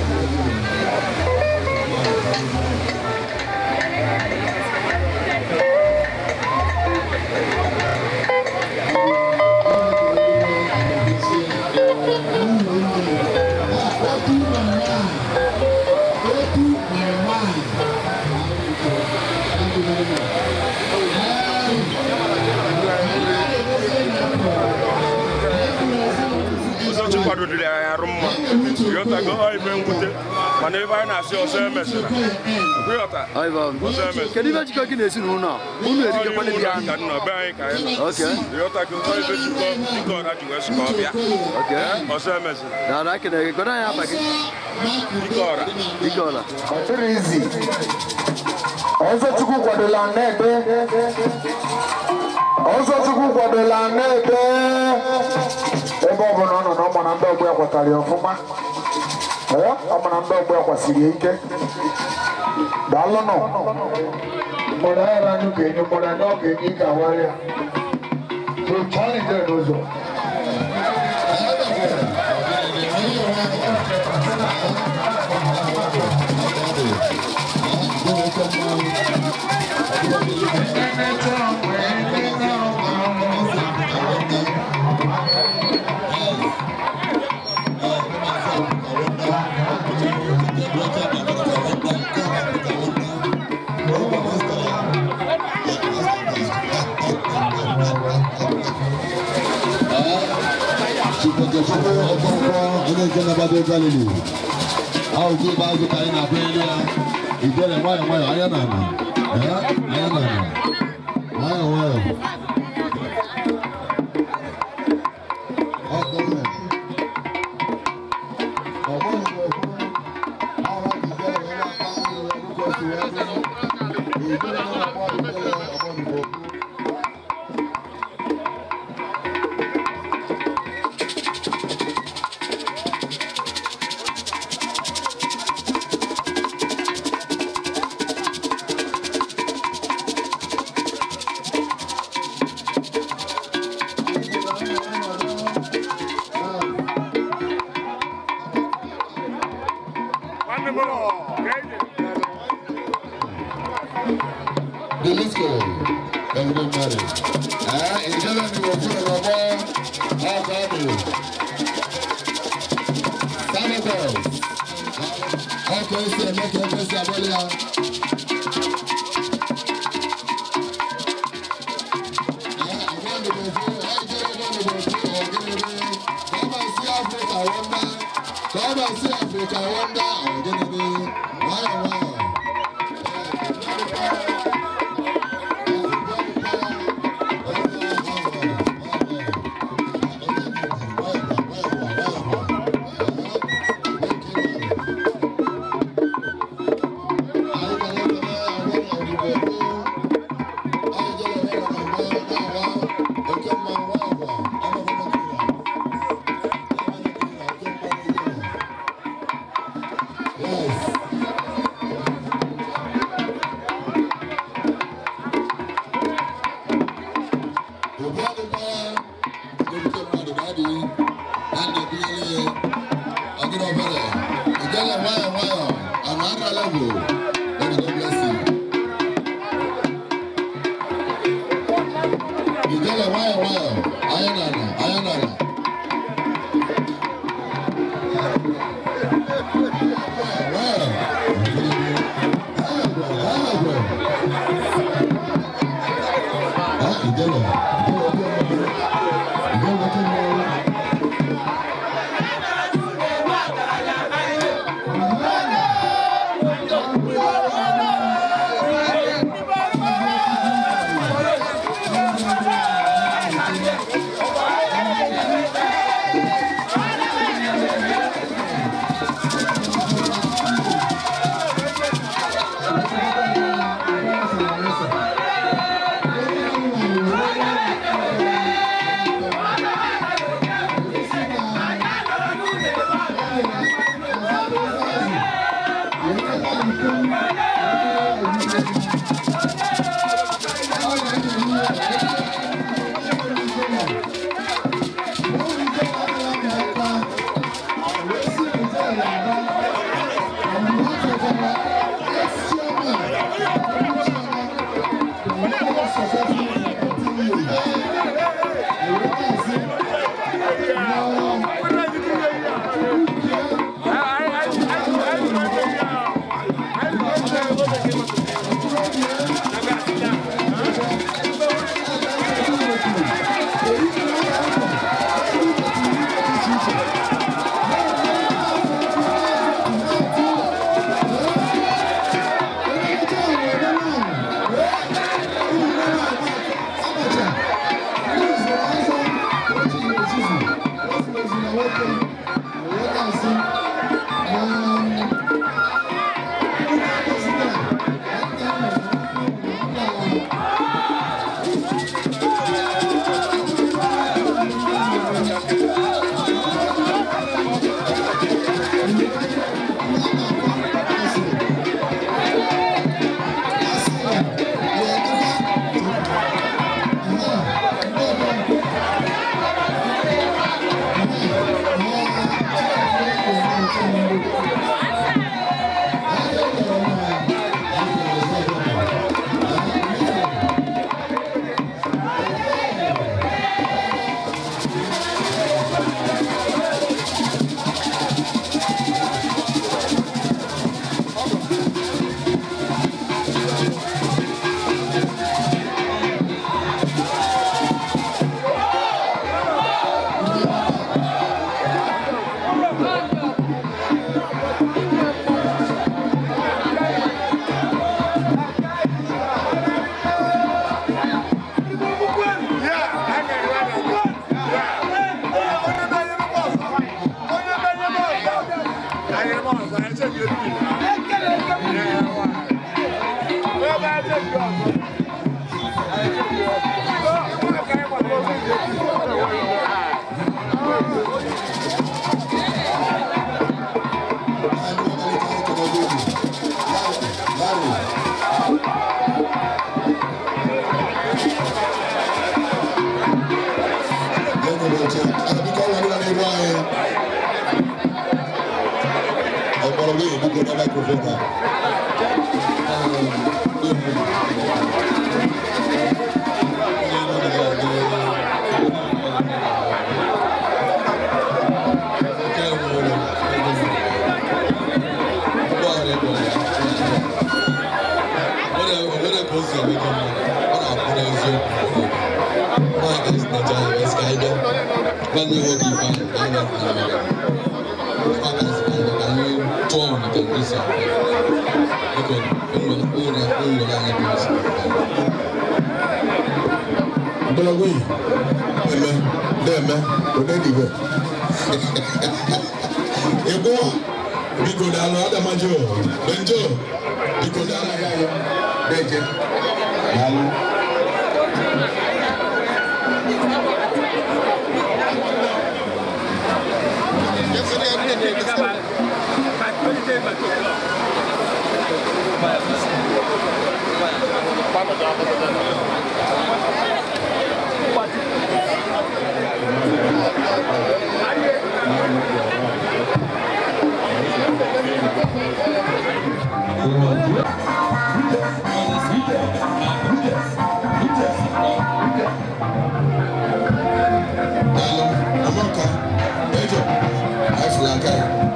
Ụzọchi kwadodoro ya arụ mma ịghọtago ọ ife mwute mana ebe anyị na-asị ọsọ emesịra ịghọta ọsọ emesịra. Kedu ibe jikọ gị na ezinụlọ a? Unu erikekwana Ọ bịa. ka nọ be anyị ka anyị nọ. Okay. Ịghọtago ọ ife jikọ dịka ọra ji wee sị ka ọ bịa ọsọ emesịra. Daalụ, ekene gị. Gọdọ anyị afa gị. Dike ọra. Dike ọra. Ọchịrị izi. Ọzọchukwu kwadola na-ebe. Ọzọchukwu kwadola na-ebe. Ebe ọ bụla ọ nọ na ọ ma na ndị ọgbọ ya kwatara ya ọfụma. Ee, ọ ma na ndị ọgbọ ya kwasiri ya ike. Daalụnụ. Mgbọrọ ara anyị ga-enye mgbọrọ anyị ọ ga-enye ị ga-awara ya. So chọọ ije n'ụzọ. Chukwu Okonkwo onye nke na-agbado Galili ahụ nke ikpeazụ ka anyị na-abịa elu ya ijele nwayọ nwayọ anya na ala anya na ala nwayọ nwayọ. Ọ gọọmenti. Ọ bụghị okwu, ọha ijele wee na-akpa mmiri dịka o si wee dị. Ijele na-akpọ ijele ọgbọnigbo okwu. Delisco, ezigbo mmadụ. Ee, ijele ndị okwu na ọgbọ ọkọ ọdụ. Sabatos, ọkọ esi eme ka efe si agbali ya. Come and see Africa wonder, ọ̀gẹ́dẹ̀dẹ̀, nwayọ̀ nwayọ̀.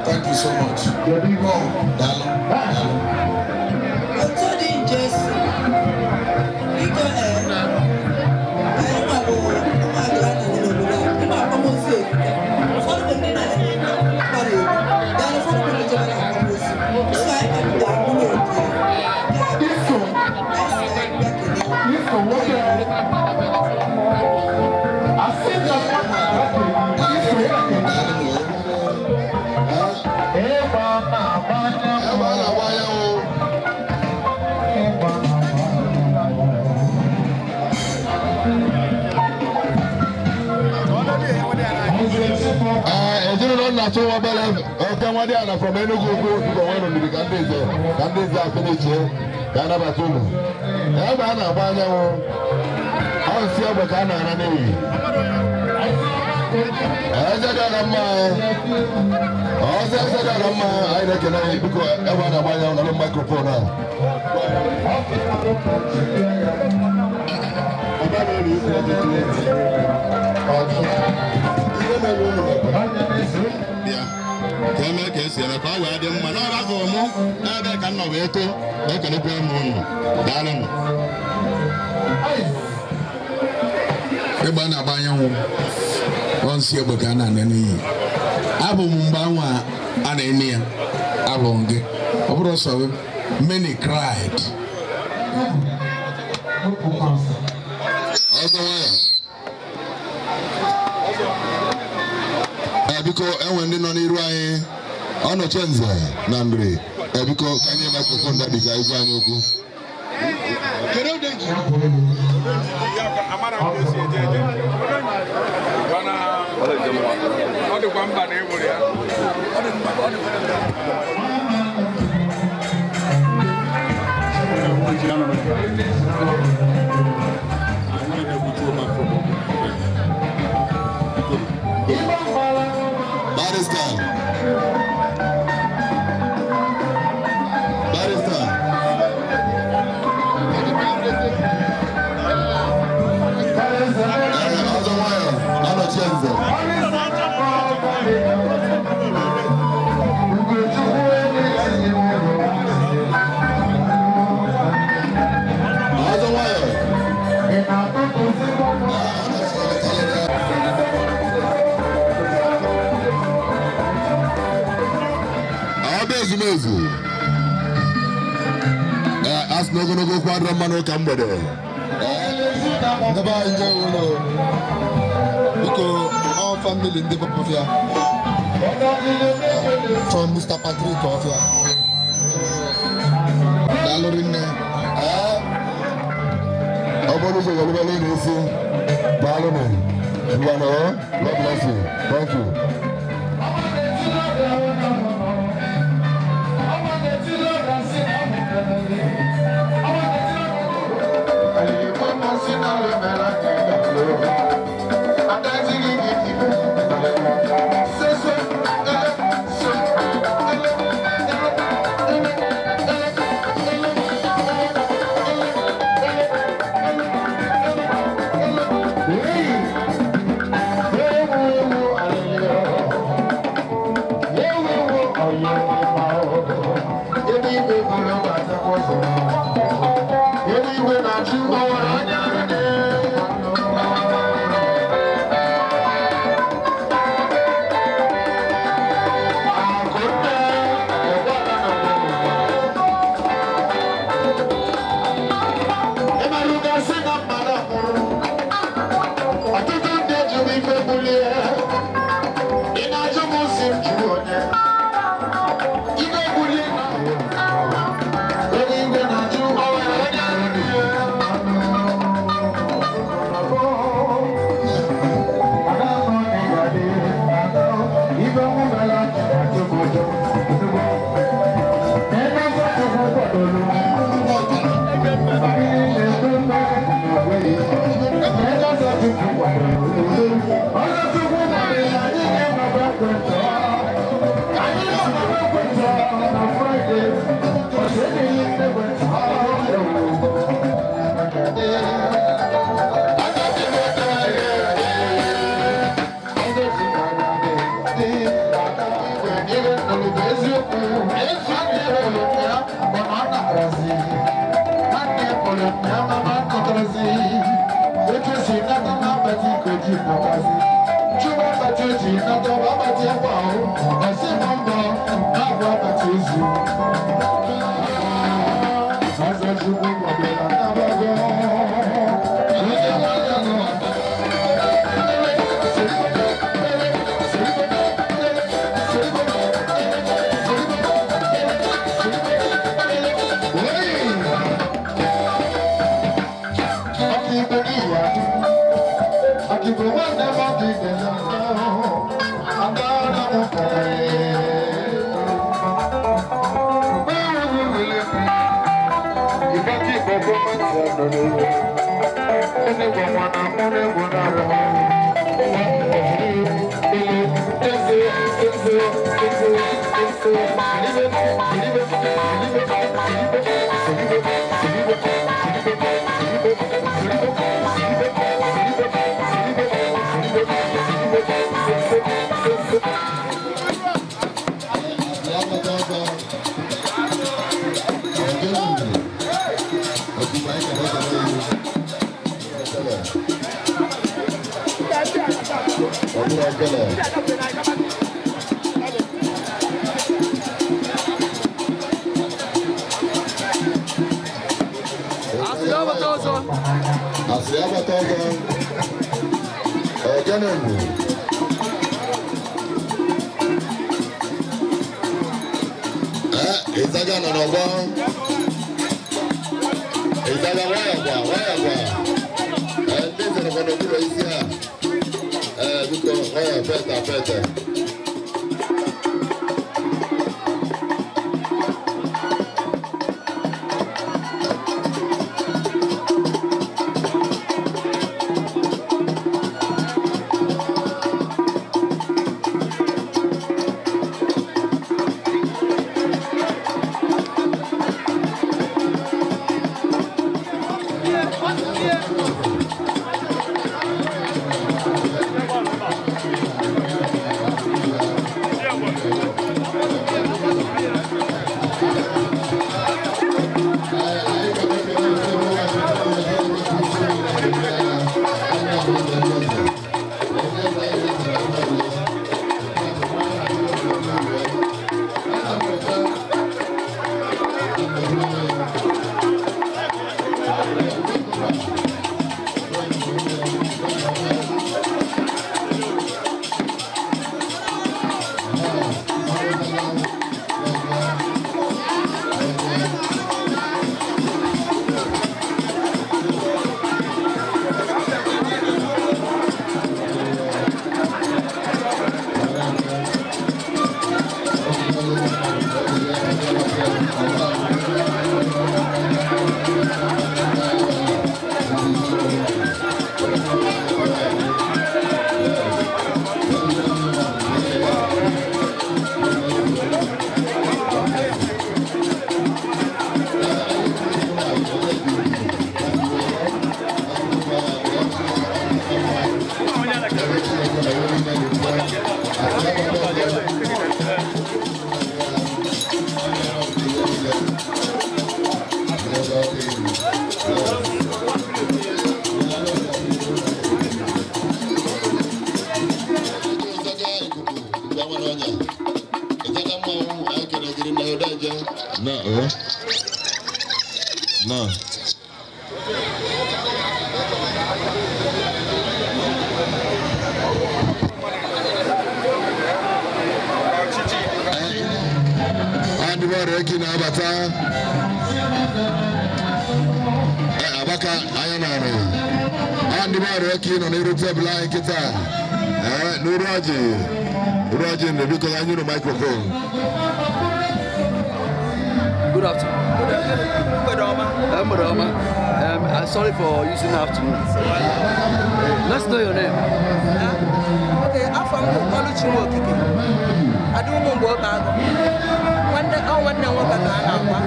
Thank you so much. Daalụ. Otu dị Jesu, biko anyị nwa bụ ụmụaka a nọ n'obodo a, ịma akwamozu erika. Ụfọdụ bụ ndị na-anyị gbara egwu, then ụfọdụ bụ ndị jebere akwamozu. So anyị mapụtara nwunye oke. Ya bụ, anyị sị anyị bịa kelee. Ezinụlọ nna tụ obere oke nwa dị ala from Enugu Ukwu biko nwere ndidi ka ndị nze ka ndị nze afinichie ka anabata unu. Egbe a na-agba anyanwụ, ọ nsị egbe ka a na-ara n'iyi. Eze dị ọra mma ọzọ eze dị ọra mma anyị na-ekele anyị biko egbe a na-agba anyanwụ nọrọ microphone a. Bịa ka eme ka esi eme ka ọ wee dị mma n'ọrụ afọ mụ n'ebe ka m nọ wee too na-ekelekwa m unu. Daalụnụ. Egbe a na-agba anyanwụ, ọ nsị egbe ka a na-ana n'iyi. Abụ m mgbe anwa a na-ene ya, abụ m gị. Ọ bụrụ sọ gị, many cried. Ọzọ nwayọ. Biko enwe ndị nọ n'iru anyị ọnọchie nze na nri. Biko ka anyị microphone daddy ka anyị gwa anyị okwu. Ọ dịkwa mba na egburu ya. Barrister. Barrister. Ọzọ nwayọ, ọnọchie nze. Ọzọ nwayọ. Ọba ezumezu. Ee, a sị na ogologo okwu adịrọ mma n'ụka mgbede. Ndị be anyị nje ụlọ, biko, all family ndị Ọfịa from Mr. Patrick Ọfịa, daalụ rinne. Ọ bụrụ ụzọ ga-erubere unu isi. Daalụnụ. Ngwanụ, God bless you. Thank you. n'ọnya. Ịchaka mmanwụ anyị kere gịrị na odeje. Na o. Na. Ndị bọọlụ eki na-abata. Abaka anya narị. Ndị bọọlụ eki nọ n'iru tebụl anyị kịta. N'uru ọjị. Uru ọjị ndị biko ka anyị nụ microphone. Good afternoon. Mgbede ọma. Mgbede ọma. I'm sorry for using afternoon. Let's know your name. Okay, afọ m bụ Oluchi Nwokike. Ada ụmụ mgbe oge agụ. Nwanne ọ nwanne m nwoke ka a na-akwa.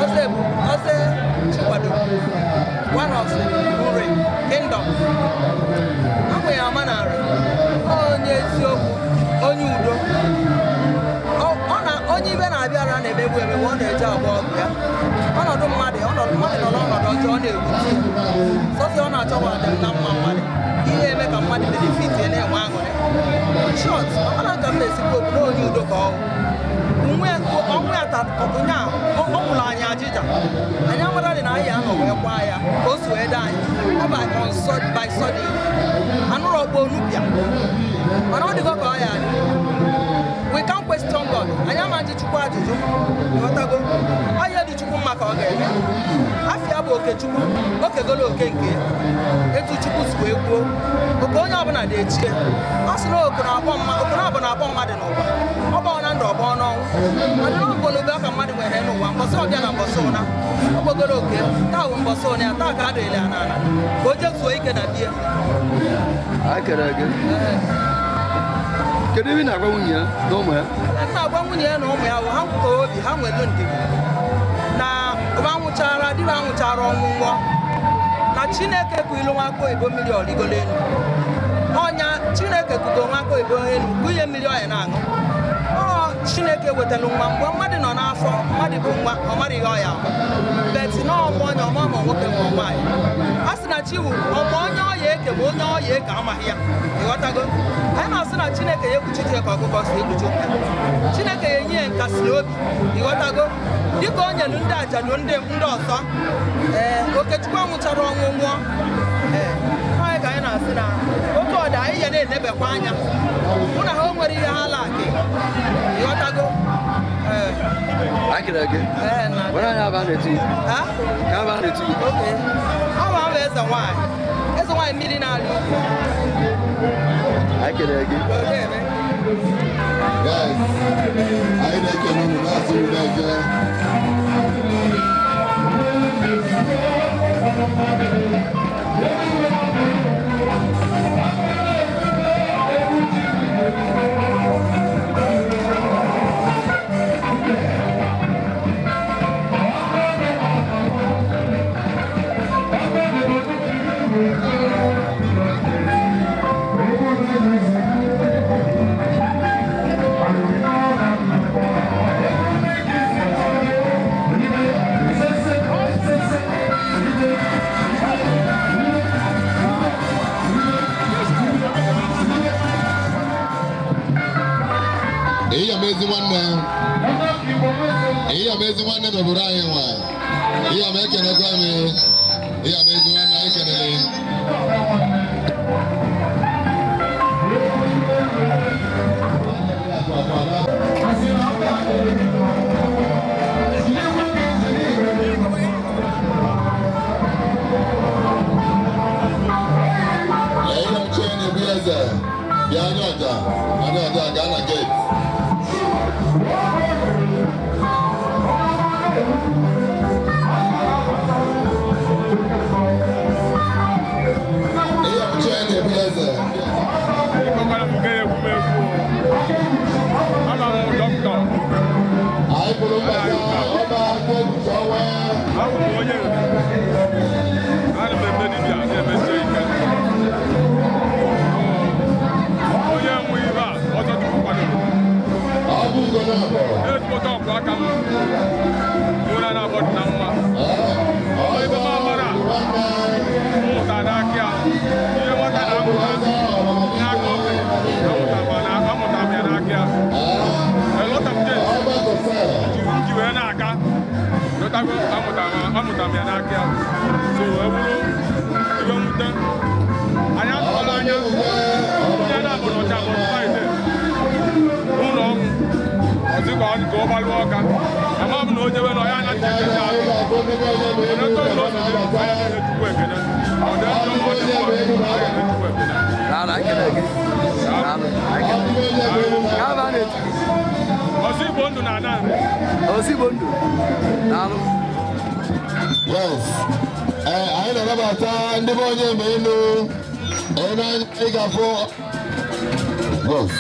Ọzọ bụ Ọzọ Chikwado. One of Nri Kingdom. Amụ ya ama narị. Onye eziokwu, onye udo. Ọ na onye ibe na-abịara na-emegbu emegbu, ọ na-eje agba ọgụ ya. Ọnọdụ mmadụ, ọnọdụ mmadụ nọ n'ọnọdụ ọjọọ, ọ na-ewute. Sọsọ ọ na-achọwa adịm na mma mmadụ. Ihe eme ka mmadụ benefit ya na-enwe aṅụrị. Short, ọ na ka m na-esikwa okwu na onye udo ka ọ ọnwụ ya ụnyaahụ, ọ nwụrụ anyị ajịja. Anyị amara dị na anyị anọ wee kwaa ya ka o si wee daa anyị. Ọ bụ by sudden. Anụrụ ọkpọ onubịa. Mana ọ dịgo ka ọ ya dị. We can't question God. Anyị ama njụ Chukwu ajụjụ. Ịghọtago? Ọ ihe dị Chukwu mma ka ọ ga-eme. Afịa bụ Okechukwu, okegolo oke nke ya. Etu Chukwu si wee kwuo. Oke onye ọbụla dị echie. Ọ sị na oku na-akpọ na-akpọ mmadụ n'ụwa. Ọ gbọọ na ndụ ọ gbọọ n'ọnwụ. Ọdịna mbụ n'obe aka mmadụ nwere n'ụwa. Mbọsị ọbịa na mbọsị ụna. Ọ gbogoro oke. Taa bụ mbọsị ụna ya, taa ka a dịrịla ya n'ala. Ka o jezuo ike na bie. Anyị kere gị. Kedu ebe ị na-agwa nwunye ya na ụmụ ya? M na-agwa nwunye ya na ụmụ ya bụ ha nwụkọrọ obi ha nwere ndidi na ụba nwụchara di ha nwụchara ọnwụ nwụọ na Chineke kuilu nwa aka oyibo mmiri ọrịgolo elu. Ọnya Chineke kugo nwa aka oyibo elu kunye mmiri ọya na-aṅụ. Ọ Chineke wetara nwa mgbe mmadụ nọ n'afọ, mmadụ bụ nwa ọ mara ihe ọya beti na ọmụ onye ọma ma nwoke ma nwaanyị. A sị na chi wụ ọmụ onye ọya eke ma onye ọya eke amaghị ya. Ịghọtago? Anyị na-asị na Chineke ya ekpuchite ya ka ọkụkọ si ekpuchi ụmụ ya. Chineke ya enye ya nkasi obi. Ịghọtago? Dịka o nyelu ndị ajadu ndị ọzọ. Ee, Okechukwu anwụchara ọnwụ nwụọ. Ee, anyị ka anyị na-asị na otu ọdị anyị ya na-enebekwa anya hụ na ha o nwere ihe ha laakị. Ịghọtago? Ee. Anyị kere gị. Were anyị aba na-eti. Ka aba na-eti. Okay. Ọ bụ ahụ eze nwaanyị. Eze nwaanyị mmiri na-alị ugwu. Anyị kere gị. Guys, anyị na-ekele unu na-asị unu na-eje. Ihe ama ezi nwanne n'obodo anyị nwa. Ihe ama ekenekwa m. Ihe ama ezi nwanne anyị kenele. Lee ihe m chee na-ebu eze. Bịa anya ọja. Anya ọja gaa na gate. Amụta n'aka. azụ ka ọ gbalụọ ọka ama m na o jebe na ọ ya anaghị ekete azụ mana etu ọbụla o si dị anyị na-enye Chukwu ekene ọ dị njọ ọ dị mma anyị na-enye Chukwu ekene. Daalụ, anyị kene gị. Daalụ, anyị kene gị. Ka aba a na-etu gị? Ozigbo ndụ na ana nri. Ozigbo ndụ. Daalụ. Yes. Anyị na-anabata ndị be onye ma elu onye anya ị ga-afụ. Yes.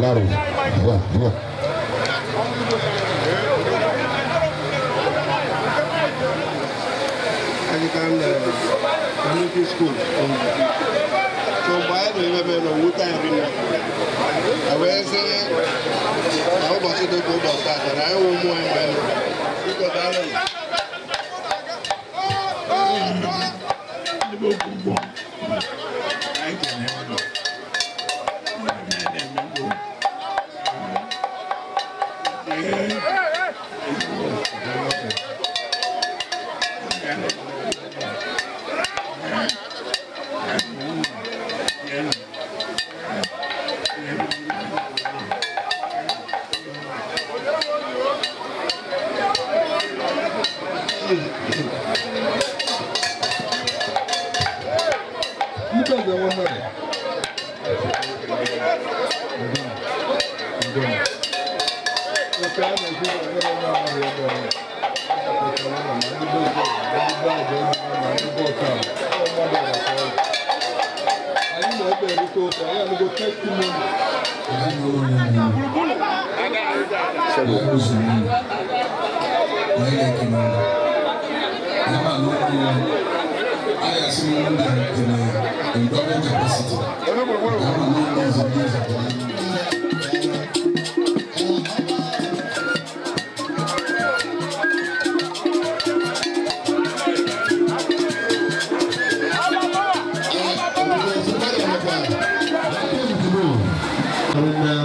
Larry, yeah, yeah. Anglican Community School. So mgbe anyị nọ ebe na owute anyị rinne wee sị na ụbọchị dị ka ụbọchị taata na anyị wụ ụmụ anyị nwere biko daalụ.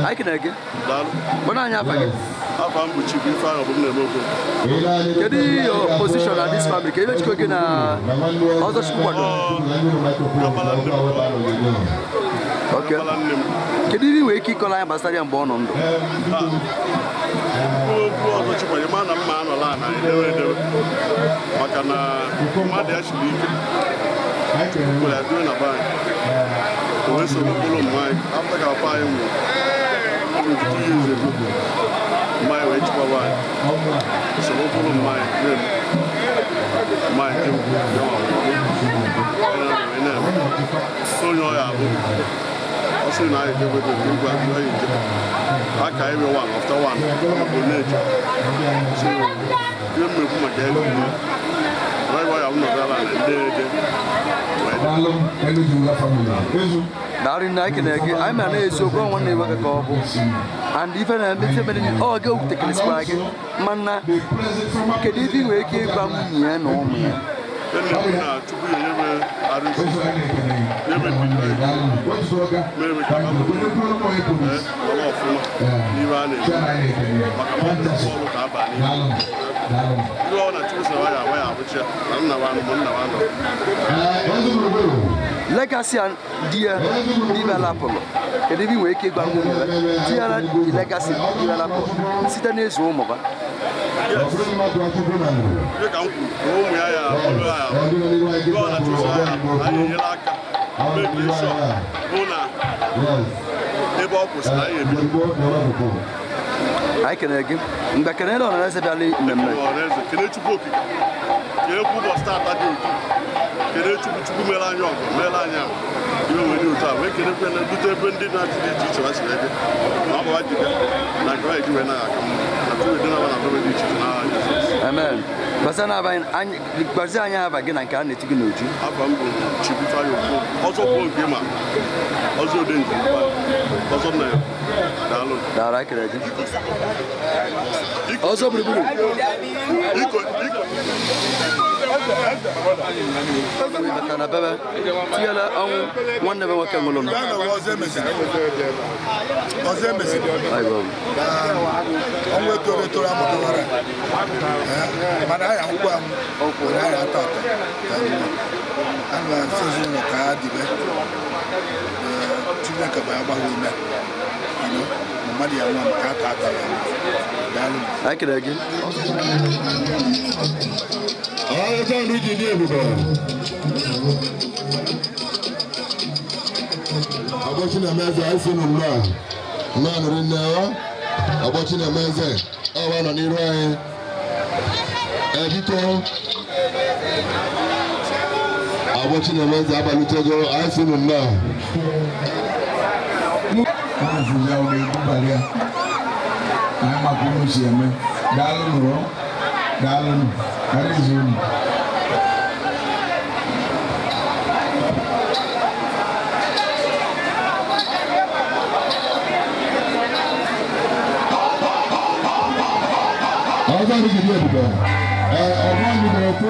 Anyị kene gị. Gbana anyị afa gị. Afa m bụ Chief Ifeanyị Obumneme. Kedu your position na this family? Ka ebe jikọ gị na ọzọ Chukwu kwado? Okay. Kedu ihe ị nwere ike ịkọrọ anyị gbasara ya mgbe ọ nọ ndụ? Okwu ọzọ Chukwu ma na mma anọla ana edewe edewe maka na mmadụ ya siri ike kwere adịrị na be anyị o wee soro mkpụrụ mma anyị afta ka papa anyị nwụrụ 22 years ago mma anyị wee chikwaba anyị soro mkpụrụ mma anyị na-eme mma anyị jem na-eme onye ọya abụ ọ sịrị na anyị jebe ebe igwe agụ anyị nje aka ebe one after one bụ na-eche so ihe mmekwu maka elu ihe ọya ọya m nọdara na ndị ede. Daalụ nne, anyị kene gị. Anyị mara na eziokwu ọ nwanne nwoke ka ọ bụ and ife na-eme ife mere ọ gị okwutekeresịkwara gị mana kedu ife ị nwere ike ịgwa nwunye ya na ụmụ ya? Nne m na Chukwu ya nyebe arụsị nyebe mbido mere ka ha bụrụ ọrụ ọfụma n'ihe a na-eme maka mmadụ ọrụ ka aba n'ihe ndị ọ na Chukwu sị na ya awa ya abụchi ya na nna wa anụ nna wa anọ. Legacy a di ya developụrụ, kedu ebe ị nwere ike ịgwa nwunye ya tinyere the legacy developụrụ site n'ịzụ ụmụ ha? Ihe ka m kwuru na ụmụ ya ya ọrụ ya ndị ọ na Chukwu sị na ya anyị enyela aka mee ka ịshọ bụ na ebe ọ kwụsịrị anyị ebido. Anyị kenere gị mgbe kenere ọhaneze bịara mmemme. Ọhaneze kene Chukwu okike kene kwa ụbọchị taata dị otu kene Chukwu Chukwu mere anyị ọgụ mere anyị ahụ ihe wee dị otu a wee kenekwe na bute ebe ndị na-achị dị iche iche ha si wee bịa na ọ bụ ha ji bịa na nke ha eji wee naghị aka mma na tupu dị na ebe dị iche iche n'agha Jizọs. Amen. Gbazie anyị aba gị na nke a na-eti gị n'uju. Afa m bụ Chief Ifeanyị Okonkwo, ọzọ kwuo nke ma ọzọ ode njem ọzọ nna ya. Daalụ. Daalụ, anyị kere gị. Ọzọ gburugburu. Maka na bebe tinyela ọnwụ nwanne be nwoke nwụrụ. Ọzọ emeziri ọnwụ etoro etoro amụtawara, mana anyị akwụkwọ anwụ were anyị atọ atọ. A na-asị ezinụlọ ka ha dịbe. Chineke bụ ya gbaghị ume mmadụ ya nwa maka atọ atọ ya. Daalụ. Anyị kere gị. Ọrụ ndị ji dị ebube. Ọgbọchi na-emeze anyị si nụ nnọọ. Nnọọ nụrụ nne ọ. Ọgbọchi na-emeze ọwa nọ n'iru anyị. Ee, biko. Ọgbọchi na-emeze abalutego anyị si nụ nnọọ. Unu fụzi ahụ na-ebubalị ya. Anyị maka unu si eme. Daalụ nụrụ. Daalụ nụ. Daalụ unu. Ọzọ ndị ji dị ebube. Ee, ọgbọ ndị na-ekwu.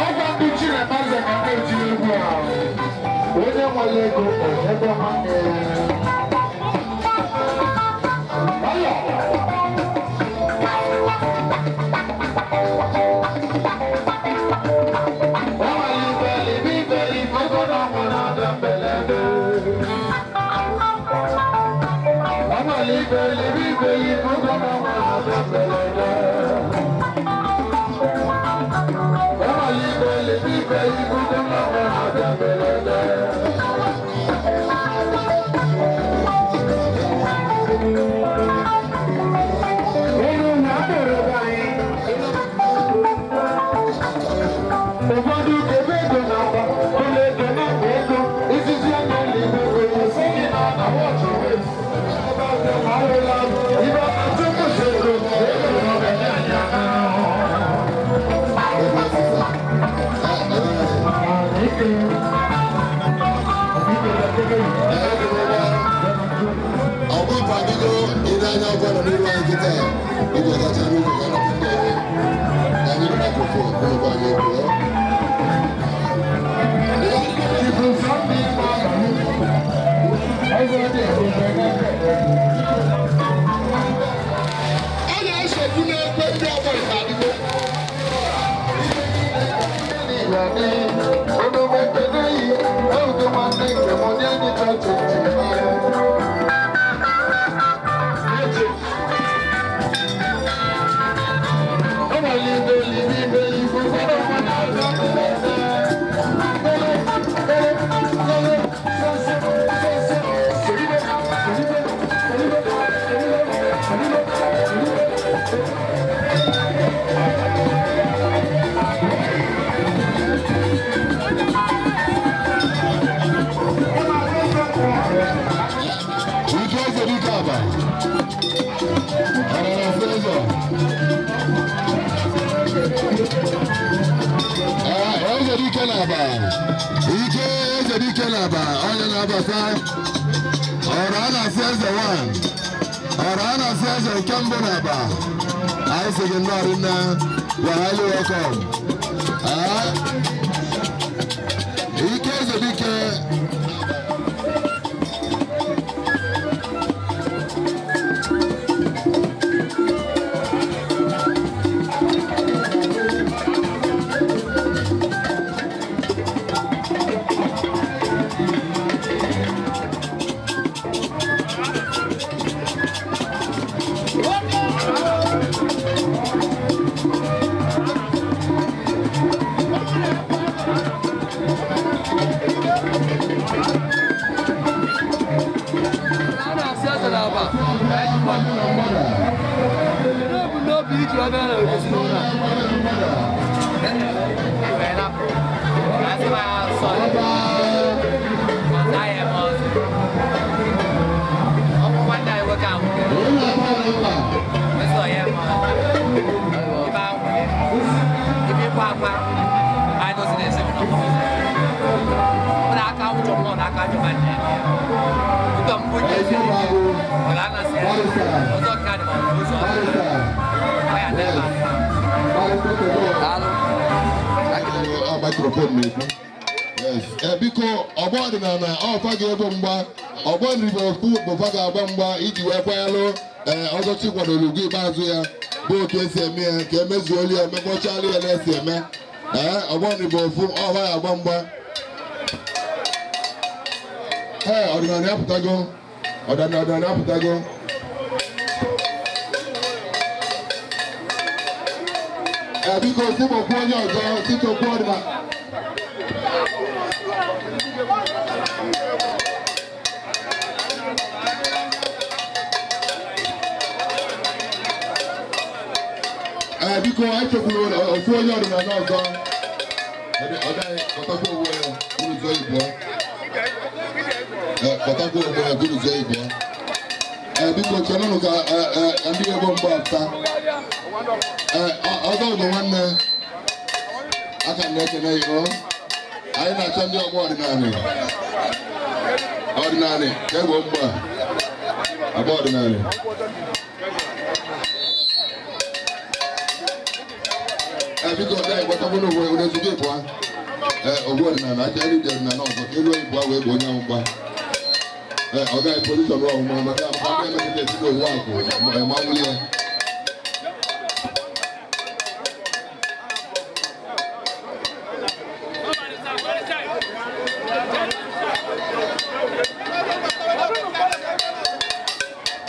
Ọgwa ndị Chinemeze na ndị eti egwu ahụ. Onye nwere ego onyebe nwanne ya. Ọya! O nwere iberibe iberibe ego na ọ nwere ada mbelebe. O nwere iberibe iberibe ego na ọ nwere ada mbelebe. Ụfọdụ kebe ego na-agba ụlọ ego na-akpa ego izizi anya n'igwe ego esi gị na na wọchị arụla ibe tupu ego ego na ọ ga-enye anyị aka. Ọgbọ adịgo ile anya ọgbọ nọ n'iru anyị kịta oge ọkacha n'ụzọ ka anapụ ndị ọrụ ka anyị nọ microphone ụlọ anyị okwu ọ. Ọ na-esogbu n'ekwe ndị ọgbọ adịgo. Ike eze dike aba. Ọrara afọ ụzọ. Ee, eze dike na-aba. Ike eze dike na-aba. Onye na-abata. Ọra a na-asị eze wan. Ọra a na-asị eze nke mbụ na-aba. Anyị sị gị nnọọ rinne. You are highly welcome. Ee, Ike eze dike. Thank you. n'aka ajọ mmadụ na-eme ya. Ụtọ mpụ ji esi ike, ọ na-anasị ya, ọzọ ka dị ma ọ bụ ụzọ ọ ya dịrị ma mma. Daalụ. Ọ microphone na-ekwu. Yes. Biko, ọgbọ ọdịnala ọfa ga-ebo mgba, ọgbọ nribe ofu bụfa ga-agba mgba iji wee kwanyelụ ee ọzọchi kwadoro ugwu ikpeazụ ya bụ otu esi eme ya ka emezuolu ya, emekpọchalụ ya na-esi eme. Ee, ọgbọ nribe ofu ọfa ga-agba mgba. Ee, ọdịnala apụtago, ọdịnala apụtago. Ee, biko, sibokwu onye ọzọ sitokwu ọdịnala. Ee, biko, anyị chekwuru ofu onye ọdịnala ọzọ. Ọ daghị kpọtakwa onwe ya guruzo ibụọ. Ee, kpọtakwa onwe ya guruzo ibụọ. Ee, biko, chenụnụ ka ndị ebo mgba apụta. Ee, ọzọ ugo nwanne, aka m na-ekene ya o. Anyị na-achọ ndị ọgbọ ọdịnala ọdịnala ka egbo mgba agba ọdịnala. Ee, biko, ee, gbatakwa n'onwe unu ezugo ịbụa. Ee, ogbu ọdịnala acha elu dị ọdịnala ọzọ ka elu ịbụa wee gbuo onye ahụ mgba. Ee, ọ gaghị pozishọn ọhụma maka maka ndị emekọta esi n'owu akụ ma nwuli ya.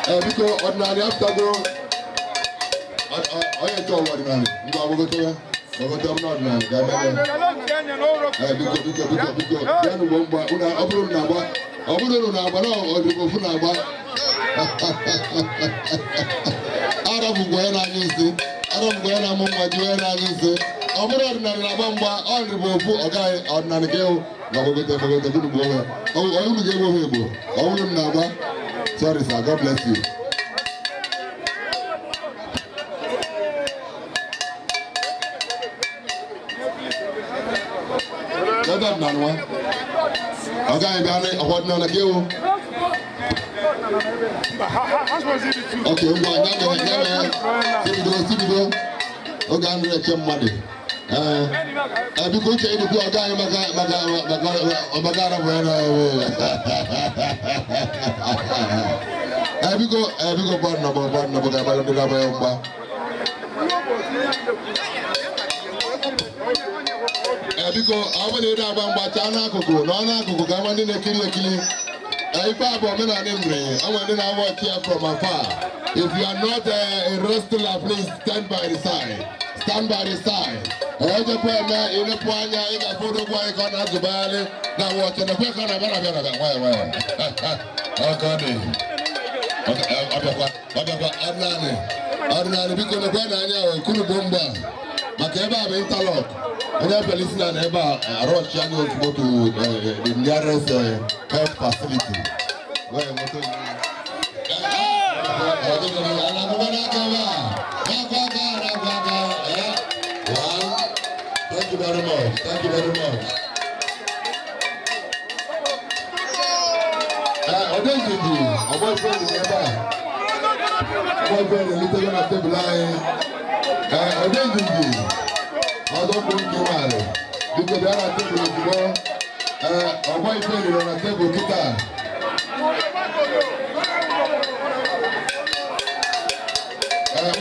Ee, biko, ọdịnala apụtago. Onye nke ọwa ọdịnala ngwa gbagotewe gbagote ọbụla ọdịnala ga-eme ya. Ee, biko, biko, biko, biko, bịanụ gbo mgba unu. Ọ bụrụ na agba, ọ bụrụ na unu agba na ọdịbò ofu na-agba arabụgwa ya na-anyụ nsị, arabụgwa ya na-amụ mma ji ya na-anyụ nsị. Ọ bụrụ ọdịnala na-agba mgba ọdịbò ofu, ọ gaghị ọdịnala ka ịhụ na gbagote gbagote gụnụ gbuo ya. Unu ga-egbo ha egbo ọ bụrụ na agba. Sorry sir, God bless you. Lọ́dọ̀ ọ̀dìnàlù wa ọ̀gá ibi alẹ́ ọ̀pọ̀ ọ̀dìnàlù kí o. Ok, ngwa nyame nyame sibido sibido oge anụ eche mmadụ. Ee, ee, biko, uche ịdịkwu ọga anyị maka maka maka maka arabụ ya na. Ee, biko, ee, biko, gbọ nnọbọ gbọ nnọbọ ga-agbalị ndị na-agba ya mgba. Ee, biko, ọ bụrụ na ị na-agba mgba, chaa n'akụkụ na ọ n'akụkụ ka ama ndị na-ekiri ekiri. Ee, ife a bụ omenala nri. Ọ nwere ndị na-awa ọchị ya from afar. If you are not a wrestler, please stand by the side, stand by the side. Ee, ejekwa eme ilepụ anya, ị ga-afụ odogwu anyị ka ọ na-azụbagharị na-awa ọchị na kwe ka ọ na-abịa na-abịa na-abịa nwayọ nwayọ. Ọka ọ dị ọbịakwa ọbịakwa ọdịnala ọdịnala, biko, nekwe na anya okuru bụ mgba maka ebe a bụ interlock. Onye abịala isi na ebe a arọchi anya ozugbo to the nearest health facility. Wee moto Thank you very much. Thank you very much. Ọdẹ ìdìbò ọgbọ ìfẹ́ ìdìbò ebe a ọgbọ ìfẹ́ ìdìbò elutego na tebụl anyị. Ọdẹ ìdìbò ọdọkùn nke nwanyị, biko, bịa na tebụl ozugbo. Ọgbọ ìfẹ́ ìdìbò na tebụl kịta.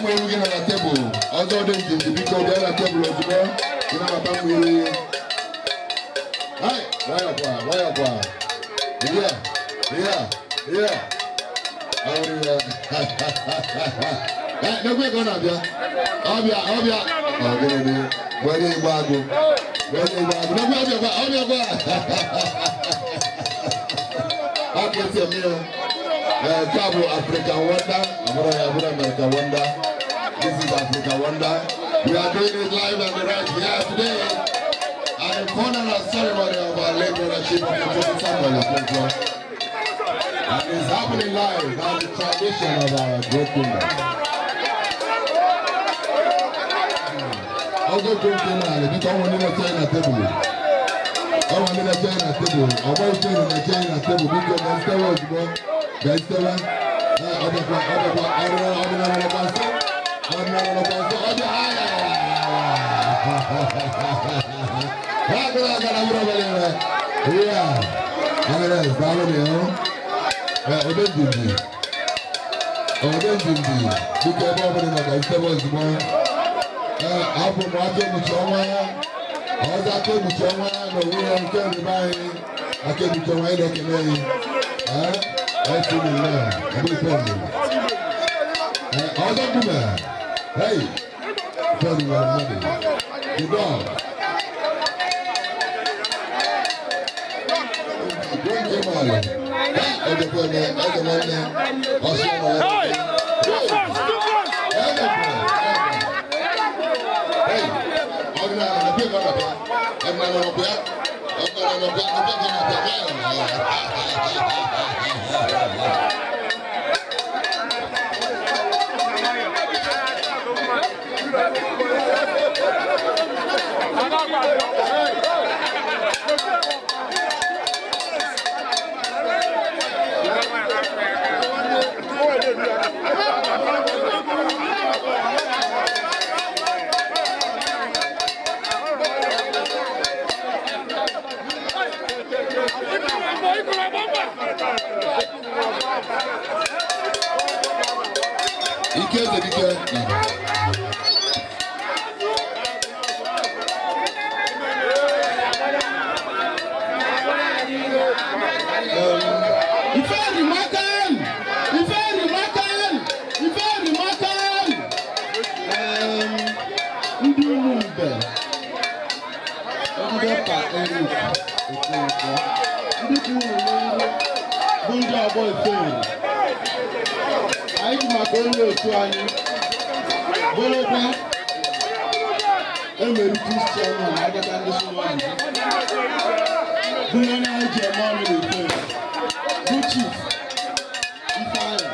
Nwa ewu gị nọ na tebụl ọzọ. Ọdẹ ìdìbò, biko, bịa na tebụl ozugbo gị nabata nwa ewu gị. Hai, nwayọ kwa, nwayọ kwa. Yeah, yeah, yeah. N'ekwe ka ọ na-abịa, ọbịa, ọbịa, ọ gịnị dị? Were igbe agụ, were igbe agụ, n'ekwe ọbịa kwa, ọbịa kwa. Ọ ka esi eme ya. Ee, nke a bụ African Wonder, abụrụ ya abụrụ American Wonder. This is African Wonder. We are doing it live and direct here today at the funeral ceremony of our late brother Chief Okonkwo Samuel Okonkwo. And it's happening live. That's the tradition of our great kingdom. Ọgọ́ tó ń tẹ́lẹ̀ àlè bí káwọn onímọ̀ tẹ́lẹ̀ na tébùlù. Ọnwa ndị na-eche na tebụl, ọgbọ ifere na-eche na tebụl, biko ga-esitewe ozugbo, ga-esitewe. Ọ dịkwa, ọ dịkwa, ọdịnala, ọdịnala nọkwa nso, ọdịnala nọkwa nso, ọ dị aya. Ha gara aga na mụrụ ọbụla ire. Yeah. Agara, daalụ nụ ya. Ebe ndidi. Ebe ndidi, biko ebe ọ bụla nọ ga-esitewe ozugbo. Ee, abụ m aka ekpuchi ọnwa. Ọzọ aka ekpuchi ọnwa na onwe ya nke nrịba anyị. Aka ekpuchi ọnwa anyị na-ekele anyị. Ee, esi m nnọọ, ọ bụ ife ndụ. Ee, ọzọ nkume. Hey, ife ndụ nwere mmadụ. The dog. Nke maọlụ. Hey, ejekwa eme, eze nwanne. Ọsọ nọ ya. Ike eze dike. Ifeanyi Makan! Ifeanyi Makan! Ifeanyi Makan! Ndị ụmụ mbe, ndị pa Eric Okonkwo, ndị kwụ unu n'ihu bụ ndị ọgbọ Ifeanyi. Anyị ji maka onye otu anyị bụrụkwa emeritus chairman agata ndị Sụnwanị, bụ onye anyị ji eme ọnụ n'Ifeanyi, bụ Chief Ifeanyi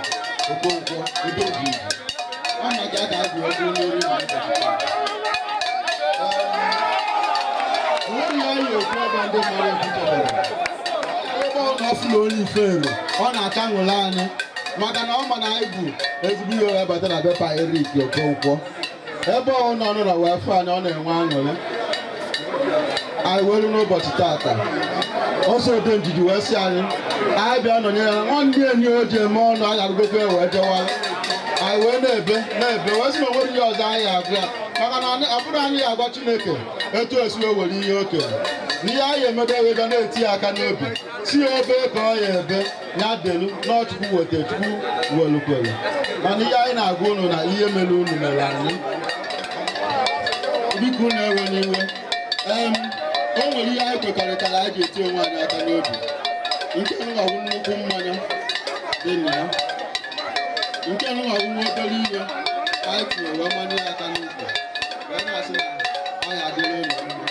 Okonkwo Edoji. Ọ na-aga ka a gụọ egwu n'olu na ụbọchị taa. Onye anyị okwu ebe ndị mmadụ ekwuchebere. Ebe ọ na-afụ na onye Ifeanyi, ọ na-aka ṅụrụ anyị maka na ọ ma na anyị bụ ezigbo ihe wee bata na bepa Eric Okonkwo. Ebe ọ nọ nọ wee fụ anyị, ọ na-enwe aṅụrị. Anyị welu n'ụbọchị tata. Ọsọ ode njiji wee sị anyị, anyị bịa nọnyere ya, nwanne enyi o ji eme ọnụ, anyị arụgokwa ya wee jewa. Anyị wee na-ebe na-ebe wee sị na onwere ihe ọzọ anyị agụ ya, maka na ọ bụrụ anyị ya agwa Chineke etu esi wee were ihe o kere. Na ihe anyị emebe wee bịa na-eti ya aka n'obi, si ya obe ka ọ ya ebe ya delu n'ọchukwu weta chukwu welukwelu. Mana ihe anyị na-agwa unu na ihe mere unu mere anyị. Biko unu ewe n'iwe. O nwere ihe anyị kwekọrịtara anyị ji eti onwe anyị aka n'obi. Nke nwawu nnukwu mmanya dị na ya. Nke nwawu nwa obere ihe anyị tinyere wee manye ya aka n'ukwu. Wee na-asị na ọ ya adịla ụlọ mma.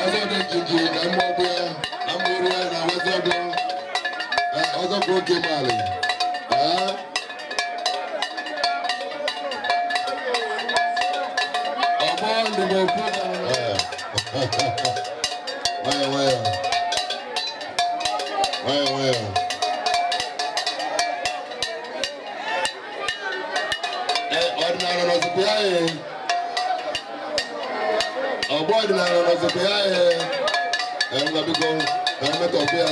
Ọzọ dị njiji na mmụọ ya na mmụrụ ya na awazi ọgọ. Ọzọ bụ oke maali. Ọgbọ ndụbọ okwu. Nwayọ nwayọ. Nwayọ nwayọ. Ọdịnala nọzikwa ya ee. Ọgbọ ọdịnala nọzikwa Ọzọkwa ya ee ngwa biko ka anyị metọpụ ya.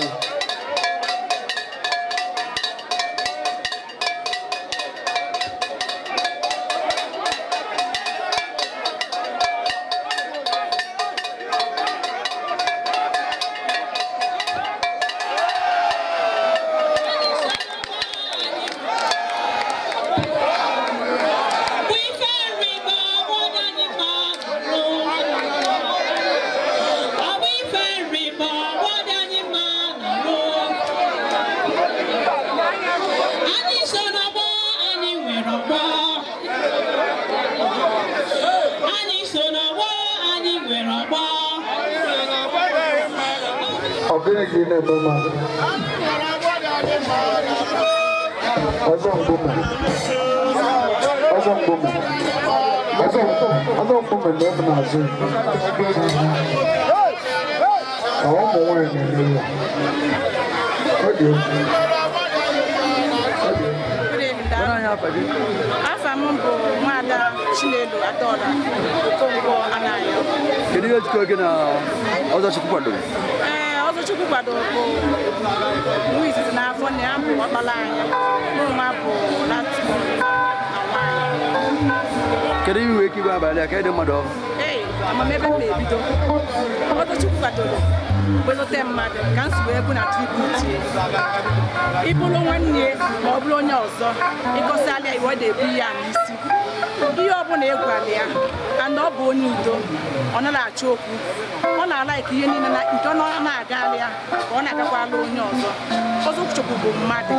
Ọ gịnị ka ị na-eme ma ọzọ mkpume ọzọ mkpume ọzọ ọzọ mkpume na-eme n'azụ ka ụmụ nwaanyị na-eme ya ọ dị egwu. Afa m bụ Nwaada Chinelo Adaọra Okonkwo Anayo. Kedu ihe jikọrọ gị na Ọzọchukwu kwadoro? Ee, Ọzọchukwu kwadoro bụ nwa izizi n'afọ na ya bụ ọkpara anyị. Mụnwa bụ last born na nwaanyị. Kedu ihe nwere ike igwe abalị a ka ịdị mmadụ ọhụụ? Ee, amamebe m na-ebido. Ọzọchukwu kwadoro wezote mmadụ ka m si wee bụ na tribute. Ị bụrụ nwanne ma ọ bụrụ onye ọzọ, ịkọsala ya iwe ọ na-ebu ya n'isi. Ihe ọ bụla ịgwala ya, and ọ bụ onye udo, ọ naghị achọ okwu. Ọ na-alaiki ihe niile na nke ọ na-agala ya ka ọ na-agakwala onye ọzọ. Ọzọchukwu bụ mmadụ.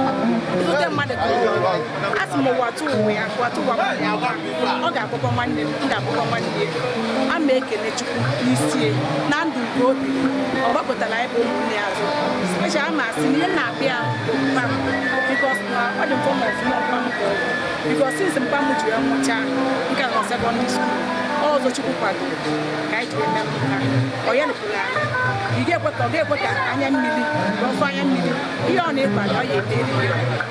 Ịzụte mmadụ ka ụwa. A sị m ụwa tụ ụwa ya, ụwa tụ ụwa mmadụ ya gwa. Ọ ga-akpọkwa nwanne m, m ga-akpọkwa nwanne ya. A ma ekele Chukwu n'isi ya, na ndụ nke obi. Ọ gbapụtara anyị bụ ụmụnne ya azụ. Special ama asị na ihe m na-akpị ya bụ mpa m because na ọ dị mfọm ọfụma mpa m ka ọ bụ. Because since mpa m ji wee nwụchaa nke nọ secondary school, Ọzọchukwu kwadoro ka anyị ji wee mee mpa. Ọ ya nụkwuru anyị. Ị ga-ekwe ka ọ ga-ekwe ka anya mmiri ka ọ fụ anya mmiri ihe ọ na-ekwe ọ ya emeri gị.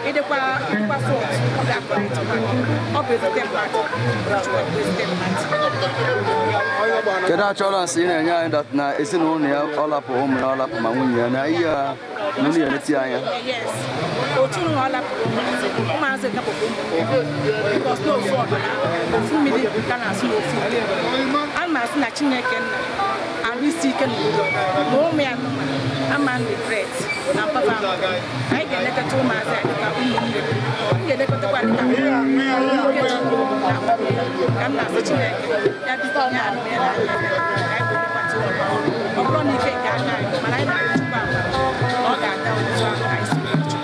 Ịdịkwa ịdịkwa fọt ọ ga-akọrịtịkwa gị. Ọ bụ ezigbo mmadụ. Ọzọchukwu bụ ezigbo mmadụ. Kedu achọransị ị na-enye anyị dat na ezinụlọ ya ọ lapụ ụmụ ya ọ lapụ ma nwunye ya na ihe a na unu ya eleti ya anya? Yes. Otu nwa ọ lapụrụ ụmụazị, ụmụazị kapụkwa ụmụnne because na ofu ọbara, ofu mmiri ka na-asụ n'ofu ite. A na-asị na Chineke nna arụ isi ike n'udo ma ụmụ ya nụma ama regret na mpapa ahụ. Anyị ga-elekọta ụmụazị a dịka ụmụnne m ga-elekọtakwa dịka nwoke Chukwu na nwunye ya. Ka m na-asị Chineke ya biko nye arụ ya na anyị ebere ka anyị ga-elekọta ụmụ ọ bụrụ na ike nke aka anyị mana anyị na-arịọ Chukwu amara na ọ ga-aga otu ahụ anyị si wee chọọ.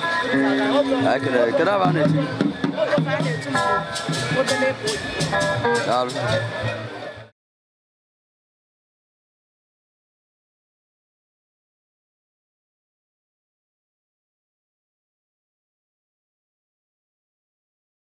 Anyị kelere. Kedu aba a na-echi? Ofe a na-etu m bụ obele bụ oyibo. Daalụ.